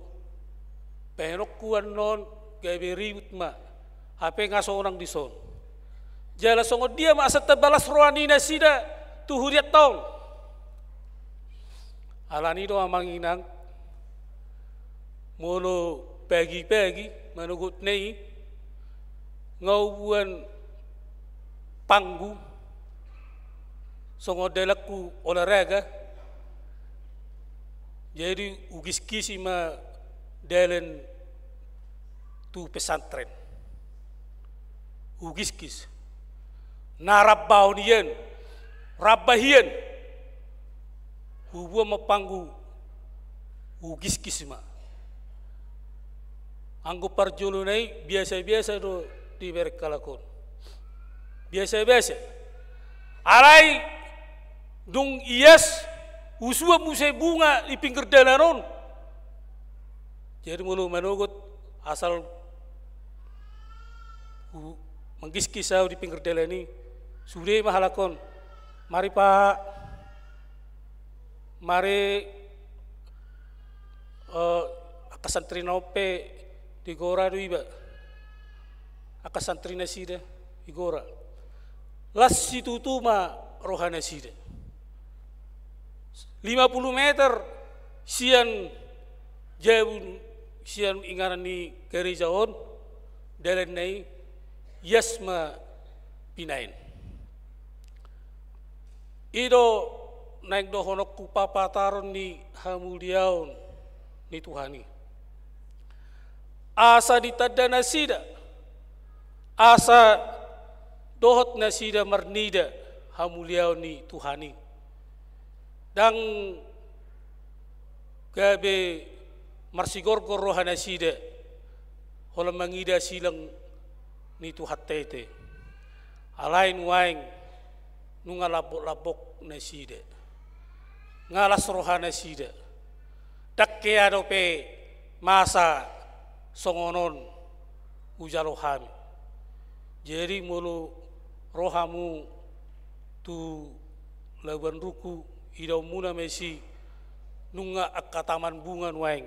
bahenonku annon gabe ribut ma, hape nga sonang dison. Jala songon dia ma asa tabalas roha ni nasida tu hurianta on. Alani do amang inang, molo pagi-pagi manogotna i, nga huboan panggu songon dalanku olahraga. Jadi hugiskisi ma dalan tu pesantren. Hugiskis. Na ramba on hian, ramba hian. Huboan ma panggu, hugiskis ma. Anggo parjolo na i biasa-biasa do dibereng halak on. Biasa-biasa. Alai dung ias, husuan muse bunga di pinggir dalan on. Jadi molo manogot asal hu-, manggiskis ahu di pinggir dalan i, sude ma halak on. Mari Pak, mari, eh, angka santri na on pe digora do iba. Angka santri nasida digora. Las situtu ma roha nasida. Lima puluh meter sian jabu, sian inganan ni gareja on, dalan na i, ias ma pinaen. I do naeng dohononku papataron ni hamuliaon ni Tuhan i. Asa ditanda nasida, asa dohot nasida marnida hamuliaon ni Tuhan i. Ndang gabe marsigorgor roha nasida, holan mangida silang ni Tuhanta i ate. Alai nuaeng nunga lambok-lambok nasida. Nga las roha nasida. Ndang hea dope masa songon on hujalo hami. Jadi molo ro hamu tu Labuan Ruku, idaonmuna ma disi nunga angka taman bunga nuaeng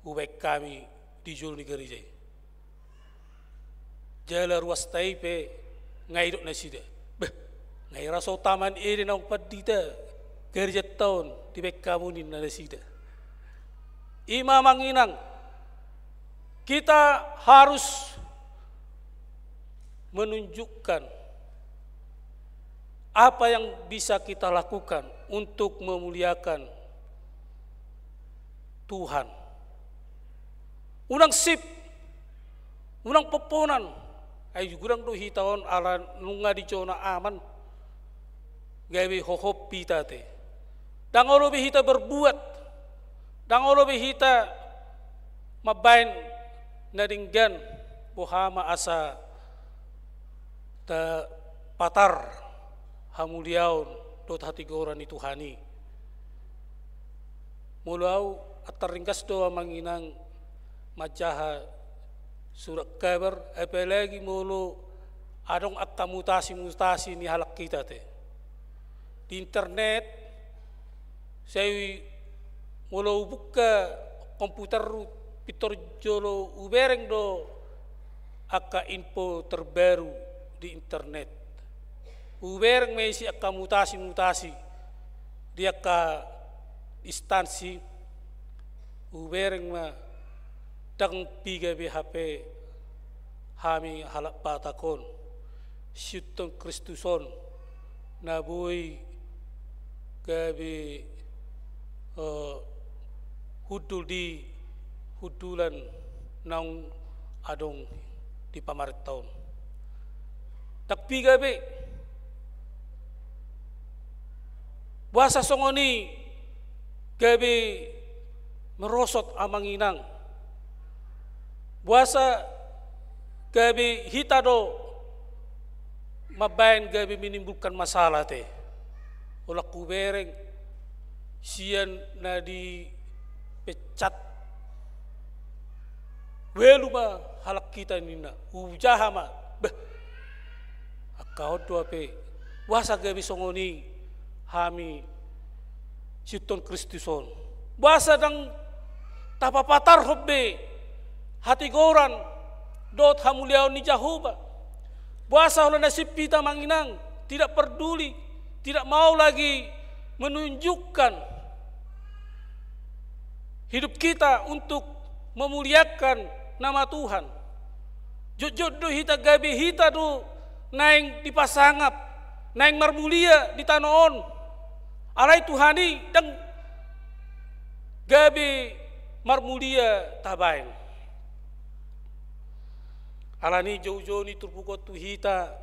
hubaen hami di jolo ni gareja i. Jala ruasta i pe nga didok nasida, "Beh, nga i ra so taman ede naung pandita garejanta on dibaen hamu," ninna nasida. I ma amang inang, Kita harus menunjukkan apa yang bisa kita lakukan untuk memuliakan Tuhan. Unang sip, unang pomponan. Ai godang do hita on ala nunga dijou na aman gabe hohop hita te. Ndang olo be hita berbuat, ndang olo be hita mambaen na denggan, boha ma asa tapatar hamuliaon dohot hatigoran ni Tuhan i. Molo au, antar ringgas do amang inang manjaha surat kabar, apalagi molo adong angka mutasi-mutasi ni halak hita te. Di internet, sai molo hubuka komputerhu pintor jolo hubereng do angka info terbaru di internet. Hubereng ma isi angka mutasi-mutasi di angka instansi, hubereng ma. Ndang piga be hape hami halak Batak on, siuthon Kristus on, na boi gabe, eh, hundul di hundulan naung adong di pamarenta on. Ndang piga be. Boasa songon i gabe merosot amang inang? Boasa gabe hita do mambaen gabe menimbulkan masalah te? Holan hubereng sian na dipecat ualu ma halak hita ninna, hujaha ma. Beh, angka on do hape, boasa gabe songon i hami siuthon Kristus on? Boasa ndang tapapatarhon be hatigoran dohot hamuliaon ni Jahowa? Boasa holan na sip hita amang inang, tidak peduli, tidak mau lagi menunjukkan hidup kita untuk memuliakan nama Tuhan? Jotjot do hita gabe hita do naeng dipasangap, naeng marmulia di tano on. Alai Tuhan i ndang gabe marmulia tabaen. Alani i joujou ni turpuk on tu hita,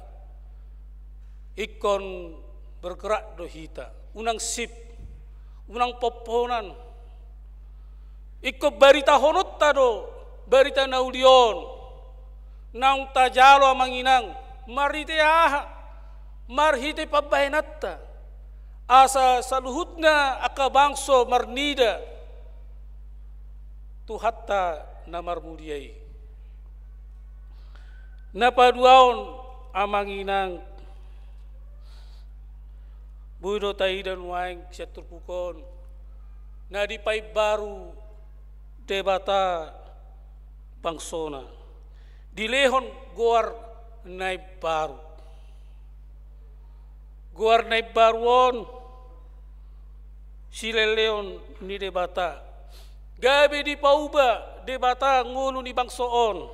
ingkon bergerak do hita, unang sip, unang pomponan. Ingkon baritahononta do barita na uli on naung tajalo amang inang, marhite aha? Marhite pambahenanta, asa saluhutna angka bangso marnida Tuhanta na marmulia i. Na paduahon amang inang, boi do taida nuaeng sian turpuk on na dipaimbaru Debata bangsona, dilehon goar na imbaru. Goar na imbaru on silehonlehon ni Debata, gabe dipauba Debata ngolu ni bangso on.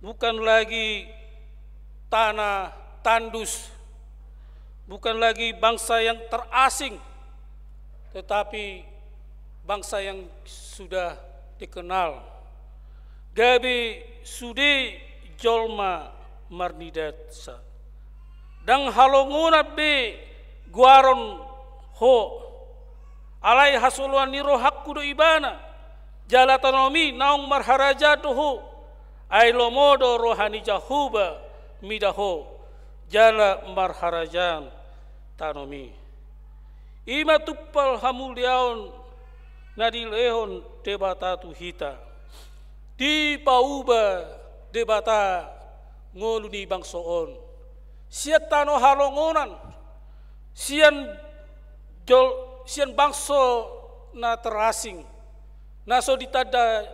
Bukan lagi tanah tandus, bukan lagi bangsa yang terasing, tetapi bangsa yang sudah dikenal. Gabe sude jolma marnidasa. Ndang halongonan be goaron ho. Alai hasoloan ni rohangku do ibana, jala tanomi naung marharajaan do ho. Ai lomo do roha ni Jahowa mida ho, jala marharajaan tanomi. I ma tumpal hamuliaon na dilehon Debata tu hita. Dipauba Debata ngolu ni bangso on sian tano halongonan, sian jol-, sian bangso na terasing, na so ditanda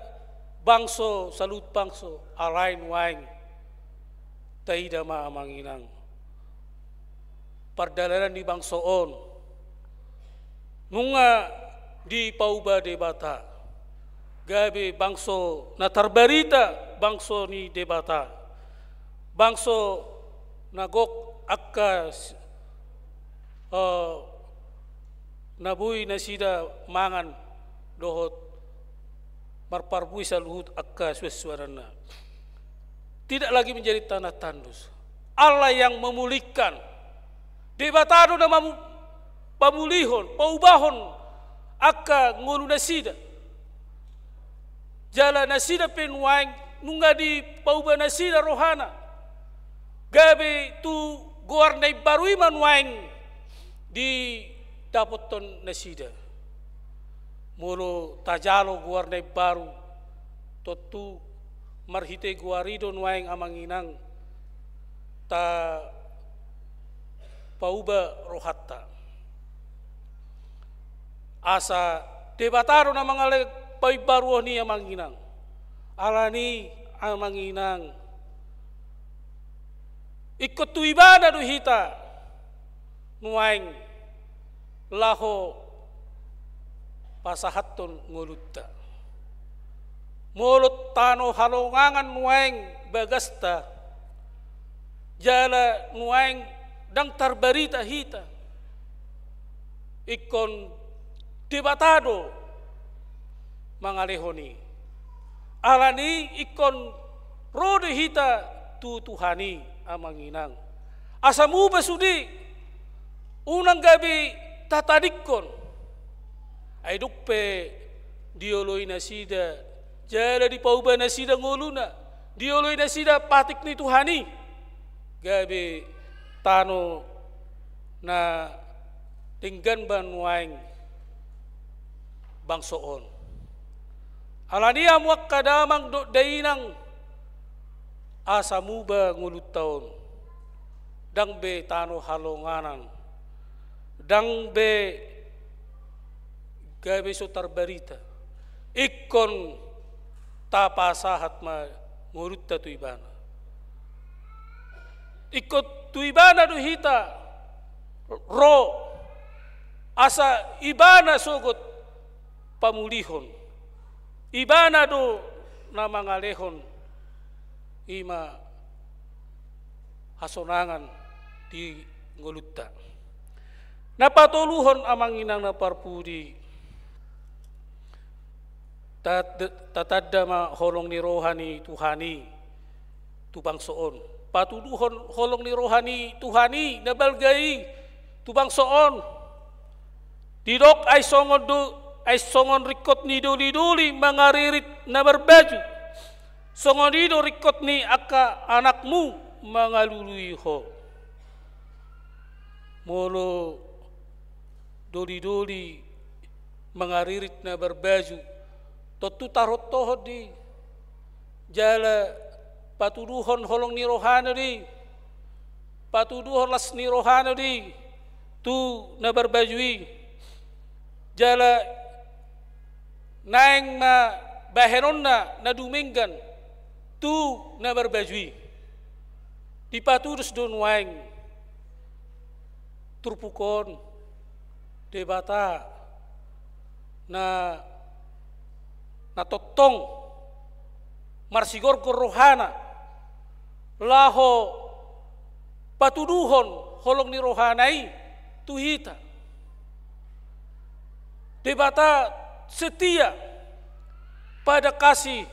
bangso, saluhut bangso, alai nuaeng taida ma amang inang, pardalanan ni bangso on nunga dipauba Debata, gabe bangso na tarbarita, bangso ni Debata, bangso na gok angka s-, eh, na boi nasida mangan dohot marparbue saluhut angka suansuananna. Tidak lagi menjadi tanah tandus. Allah yang memulihkan. Debata do na mamu-, pamulihon, paubahon angka ngolu nasida. Jala nasida pe nuaeng nunga dipauba nasida rohana. Gabe tu goar na imbaru i ma nuaeng didapothon nasida. Molo tajalo goar na imbaru, tontu marhite goar i do nuaeng amang inang tapauba rohanta. Asa Debata do na mangalehon paimbaruon i amang inang. Alani amang inang, ingkon tu Ibana do hita nuaeng laho pasahathon ngolunta. Molo tano halongangan nuaeng bagasta, jala nuaeng ndang tarbarita hita, ingkon Debata do mangalehon i. Alani ingkon ro do hita tu Tuhan i amang inang. Asa muba sude, unang gabe tatadingkon. Ai dung pe dioloi nasida, jala dipauba nasida ngoluna, dioloi nasida patik ni Tuhan i, gabe tano na denggan ba nuaeng bangso on. Alani i hamu angka damang dohot dainang, asa muba ngolunta on. Ndang be tano halongangan, ndang be gabe so tarbarita. Ingkon tapasahat ma ngolunta tu Ibana. Ingkon tu Ibana do hita ro, asa Ibana sogot pamulihon. Ibana do na mangalehon i ma hasonangan di ngolunta. Na patoluhon amang inang na parpudi, tat-, tatanda ma holong ni roha ni Tuhan i tu bangso on. Patuduhon holong ni roha ni Tuhan i na balga i tu bangso on. Didok ai songon do, ai songon ringkot ni dolidoli mangaririt na marbaju, songon i do ringkot ni angka anakmu mangalului ho. Molo dolidoli mangaririt na marbaju, tontu tarhontohon do i. Jala patuduhon holong ni rohana do i, patuduhon las ni rohana do i tu na marbaju i. Jala naeng ma bahenonna na dumenggan tu na marbaju i. Dipatudos do nuaeng turpuk on Debata na, na tongtong marsigorgor rohana laho patuduhon holong ni rohana i tu hita. Debata setia, pada kasih,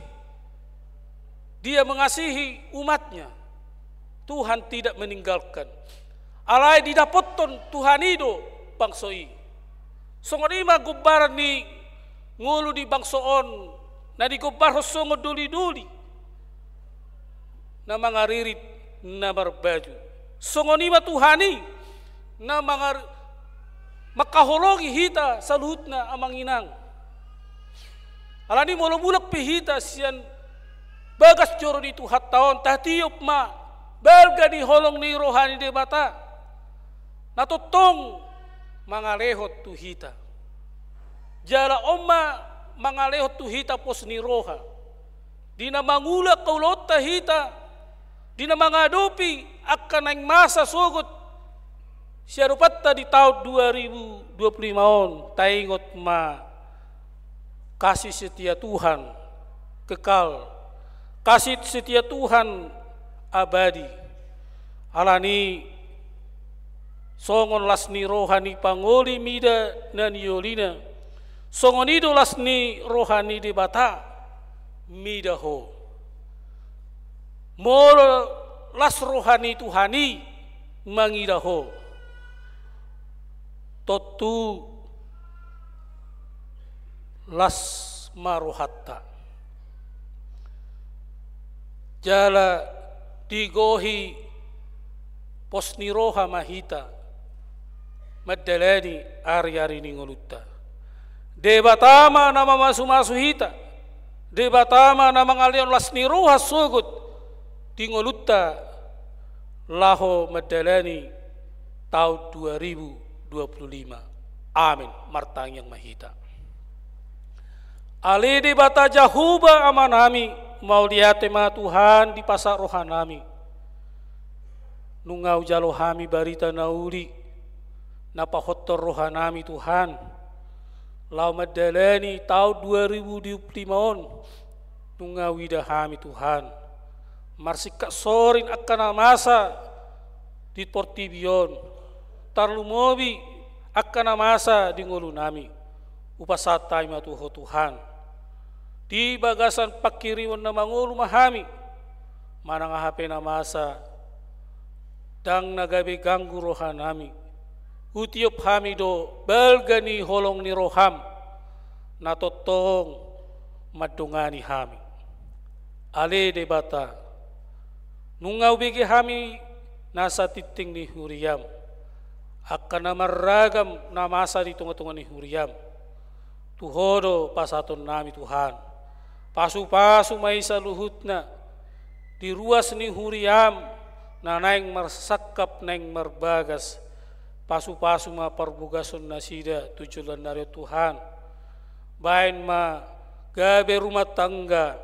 Dia mengasihi umatnya. Tuhan tidak meninggalkan. Alai didapothon Tuhan i do bangso i. Songon i ma gombaran ni ngolu di bangso on na digombarhon songon dolidoli na mangaririt na marbaju. Songon i ma Tuhan i na mangar-, mangkaholongi hita saluhutna amang inang. Alani molo mulak pe hita sian bagas joro ni Tuhanta on, tatiop ma balga ni holong ni roha ni Debata na tongtong mangalehon tu hita. Jala on ma mangalehon tu hita pos ni roha di na mangula angka ulaonta hita, di na mangadopi angka naeng masa sogot siadopanta di taon dua ribu dua puluh lima on. Taingot ma Kasih setia Tuhan kekal, kasih setia Tuhan abadi. Alani songon las ni roha ni pangoli mida na niolina, songon i do las ni roha ni Debata mida ho. Molo las roha ni Tuhan i mangida ho, tontu las ma rohanta. Jala digohi pos ni roha ma hita mandalani ari-ari ni ngolunta. Debata ma na mamasumasu hita, Debata ma na mangalehon las ni roha sogot di ngolunta laho mandalani taon dua ribu dua puluh lima. Amin. Martangiang ma hita. Ale Debata Jahowa Amanami, mauliate ma Tuhan di pasahat rohanami. Nunga hujalo hami barita na uli na pahothon rohanami Tuhan, laho mandalani taon dua ribu dua puluh lima on. Nunga huida hami Tuhan marsingkat sorin angka na masa di portibi on, tarlumobi angka na masa di ngolunami. Hupasahat hami ma tu Ho Tuhan. Di bagasan panghirimon na mangolu ma hami, manang aha pe na masa, ndang na gabe ganggu rohanami. Hutiop hami do balga ni holong ni roham na tongtong mandongani hami. Ale Debata, nunga hubege hami nasa tingting ni huriam, angka na marragam na masa di tonga-tonga ni huriam. Tu Ho do pasahatonnami Tuhan. Pasu-pasu ma i saluhutna di ruas ni huriam na naeng marsangkap naeng marbagas. Pasu-pasu ma parbogason nasida tu joloan ni ari on Tuhan. Baen ma gabe rumah tangga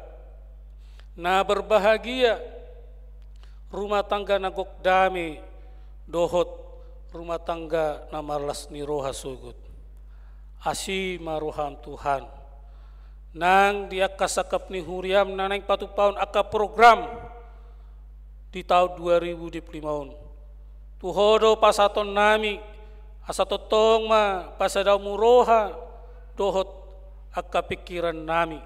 na berbahagia, rumah tangga na gok dame, dohot rumah tangga na marlas ni roha sogot. Asi ma roham Tuhan. Nang di angka sangkap ni huriam na naeng patupaon angka program di taon dua ribu dua puluh lima on. Tu Ho do pasahatonnami, asa tongtong ma pasadaonmu roha dohot angka pingkirannami.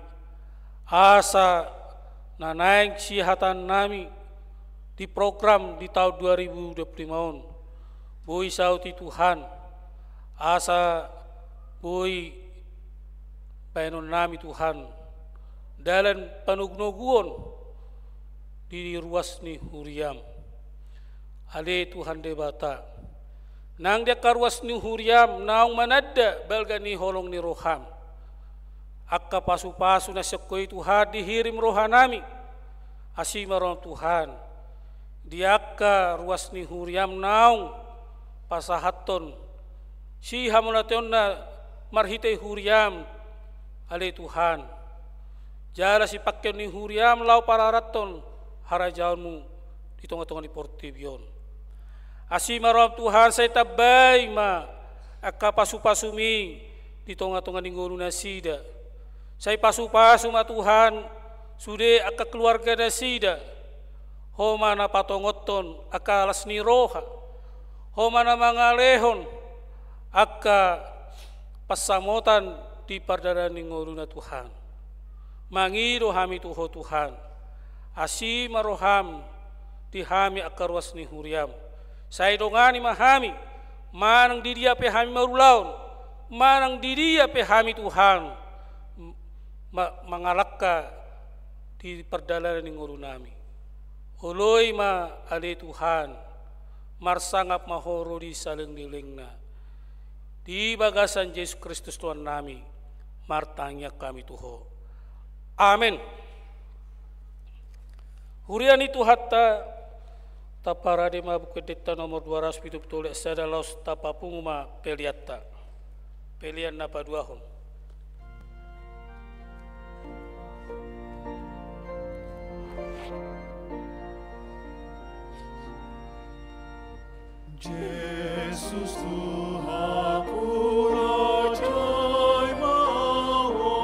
Asa na naeng sihatanami di program di taon dua ribu dua puluh lima on boi saut i Tuhan, asa boi baenonnami Tuhan dalan panogunoguon di ruas ni huriam. Ale Tuhan Debata, nang di angka ruas ni huriam naung mananda balga ni holong ni roham. Angka pasu-pasu na sian Ho i Tuhan dihirim rohanami. Asi ma roham Tuhan di angka ruas ni huriam naung pasahathon sihamauliateonna marhite huriam, ale Tuhan. Jala sipangkeon ni huriam laho pararathon harajaonmu di tonga-tonga ni portibi on. Asi ma roham Tuhan, sai tambai ma angka pasu-pasumi di tonga-tonga ni ngolu nasida. Sai pasu-pasu ma Tuhan sude angka keluarga nasida. Ho ma na patongothon angka las ni roha. Ho ma na mangalehon angka pansamotan di pardalanan ni ngoluna Tuhan. Mangido hami tu Ho Tuhan. Asi ma roham di hami angka ruas ni huriam. Sai dongani ma hami, manang di dia pe hami marulaon, manang di dia pe hami Tuhan, ma-, mangalangka di pardalanan ni ngolunami. Oloi ma ale Tuhan, marsangap ma Ho ro di salelenglelengna. Di bagasan Jesus Kristus Tuhannami, martangiang hami tu Ho. Amen. Huria ni Tuhanta, taparade ma Buku Endenta nomor dua ratus pitu pulu tolu ayat sada laos tapapungu ma peleanta. Pelean na paduahon. Jesus Tuhanku, rajai ma Ho.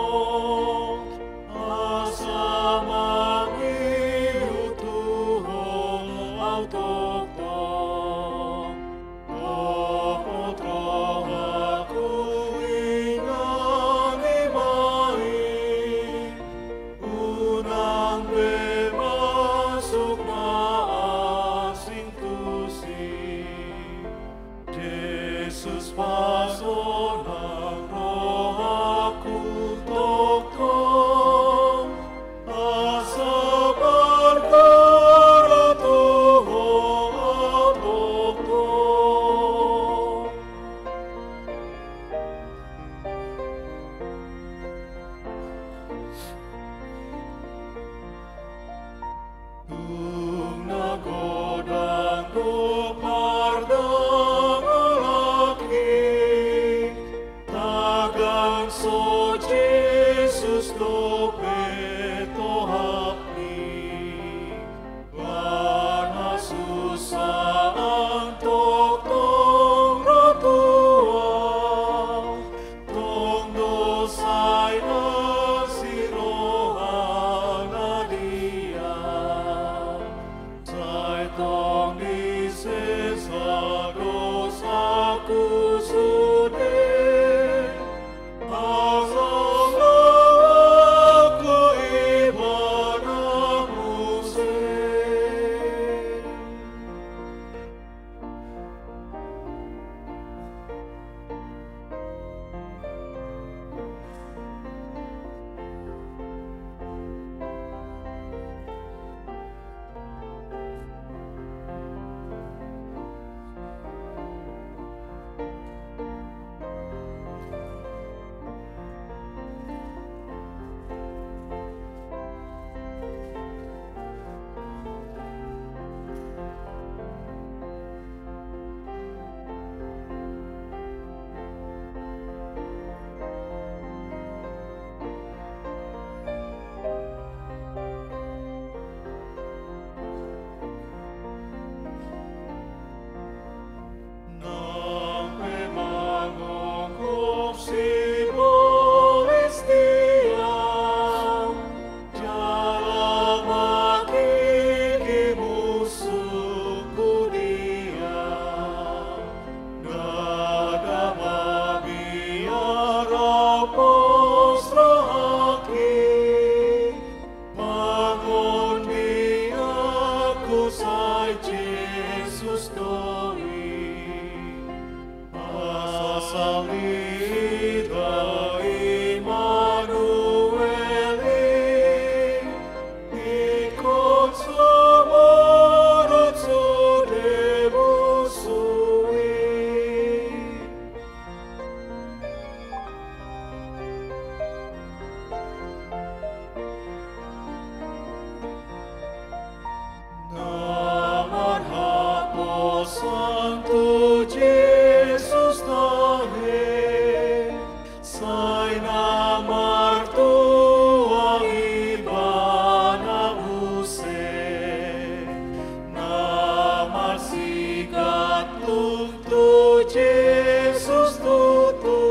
So Jesus dope tohapni, nang hasusaan tongtong ro tu ahu, tong do sai asi rohana di ahu. Sai tong disesa dosaku sude, asa laho ahu ibana muse. Nang pe manongkop sibolis di ahu, jala mangkiki musukku di ahu, ndada mabiar pos rohangki, mangondiaku sai Jesus do i. Asa huida Immanuel i, ingkon samorat sude musu i. Na marhaposan tu Jesus tahe, sai na martua ibana muse, na marsigantung tu Jesus tutu,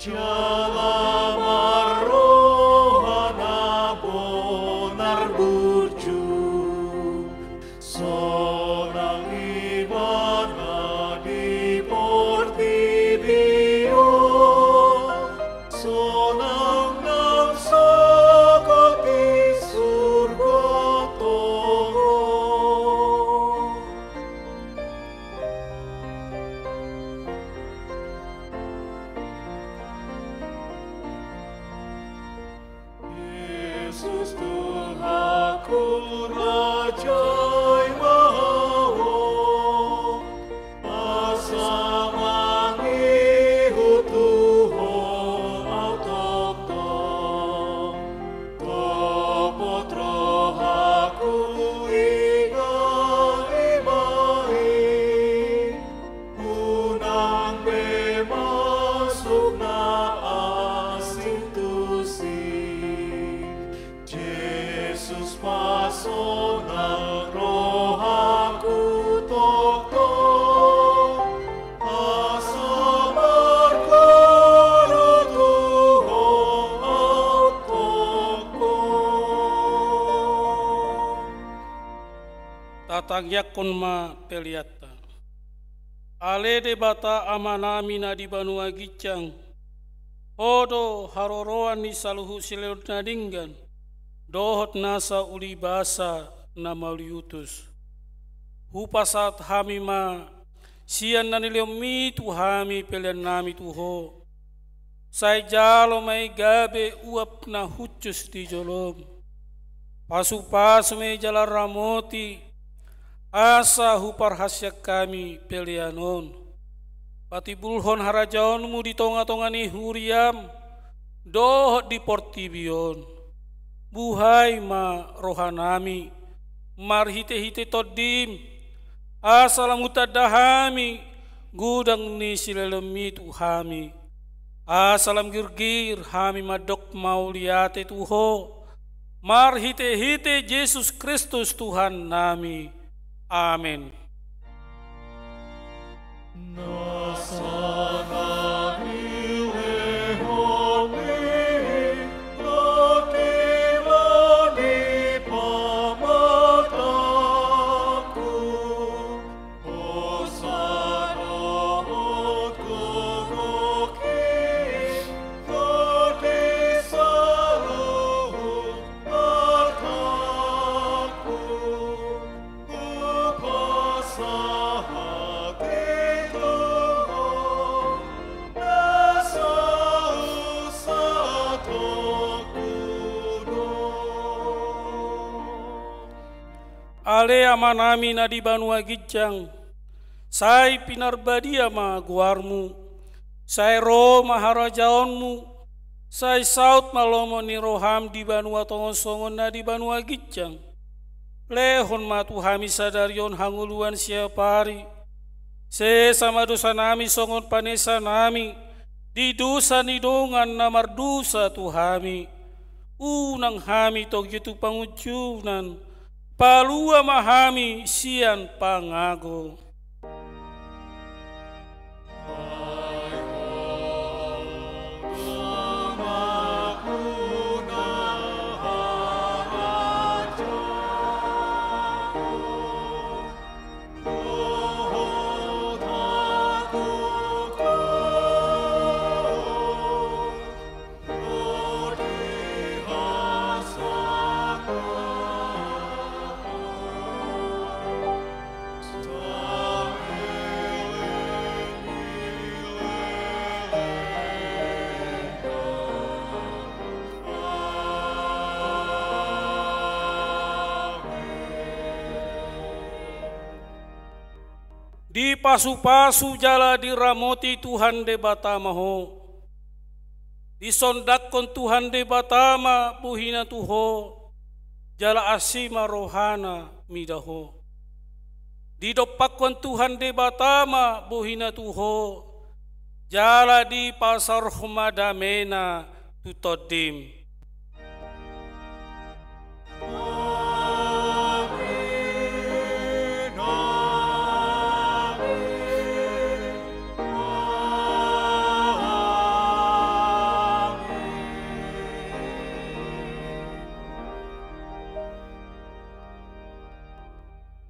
jala marroha na bonar burju. Sonang ibana di portibi on, sonang nang sogot i surgo tongtong. Jesus Tuhanku, rajai ma Ho, asa mangihut tu Ho ahu tongtong. Topot rohangku, ingahi ma i, unang be masuk na asing tusi. Jesus, pasonang rohangku tongtong, asa marguru tu Ho ahu tongtong. Tatangiangkon ma peleanta. Ale Debata Amanami na di banua ginjang, Ho do haroroan ni saluhut silehon na denggan dohot nasa ulibasa na mauliutus. Hupasahat hami ma sian na nilehonMi tu hami peleannami tu Ho. Sai jalo ma i gabe uap na hushus di joloM. Pasupasu ma i jala ramoti, asa huparhasiang hami pelean on. Patimbulhon harajaonMu di tongatonga ni huriaM dohot di portibi on. Buhai ma rohanami marhitehite TondiM, asa lam hutanda hami godang ni silehonMi tu hami. Asa lam girgir hami mandok mauliate tu Ho, marhitehite Jesus Kristus Tuhannami. Amen. Ale Amanami na di banua ginjang, sai pinarbadia ma goarMu, sai ro ma harajaonMu, sai saut ma lomo ni rohaM di banua tonga on songon na di banua ginjang. Lehon ma tu hami sadari on hangoluan siapari. Sesa ma dosanami songon panesanami di dosa ni dongan na mardosa tu hami. Unang hami togihon tu pangunjunan, palua ma hami sian pangago. Dipasupasu jala diramoti Tuhan Debata ma ho. Disondangkon Tuhan Debata ma bohina tu ho, jala asi ma rohana mida ho. Didompakkon Tuhan Debata ma bohina tu ho, jala dipasaorhon ma damena tu tondim.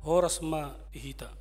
Horas ma di hita.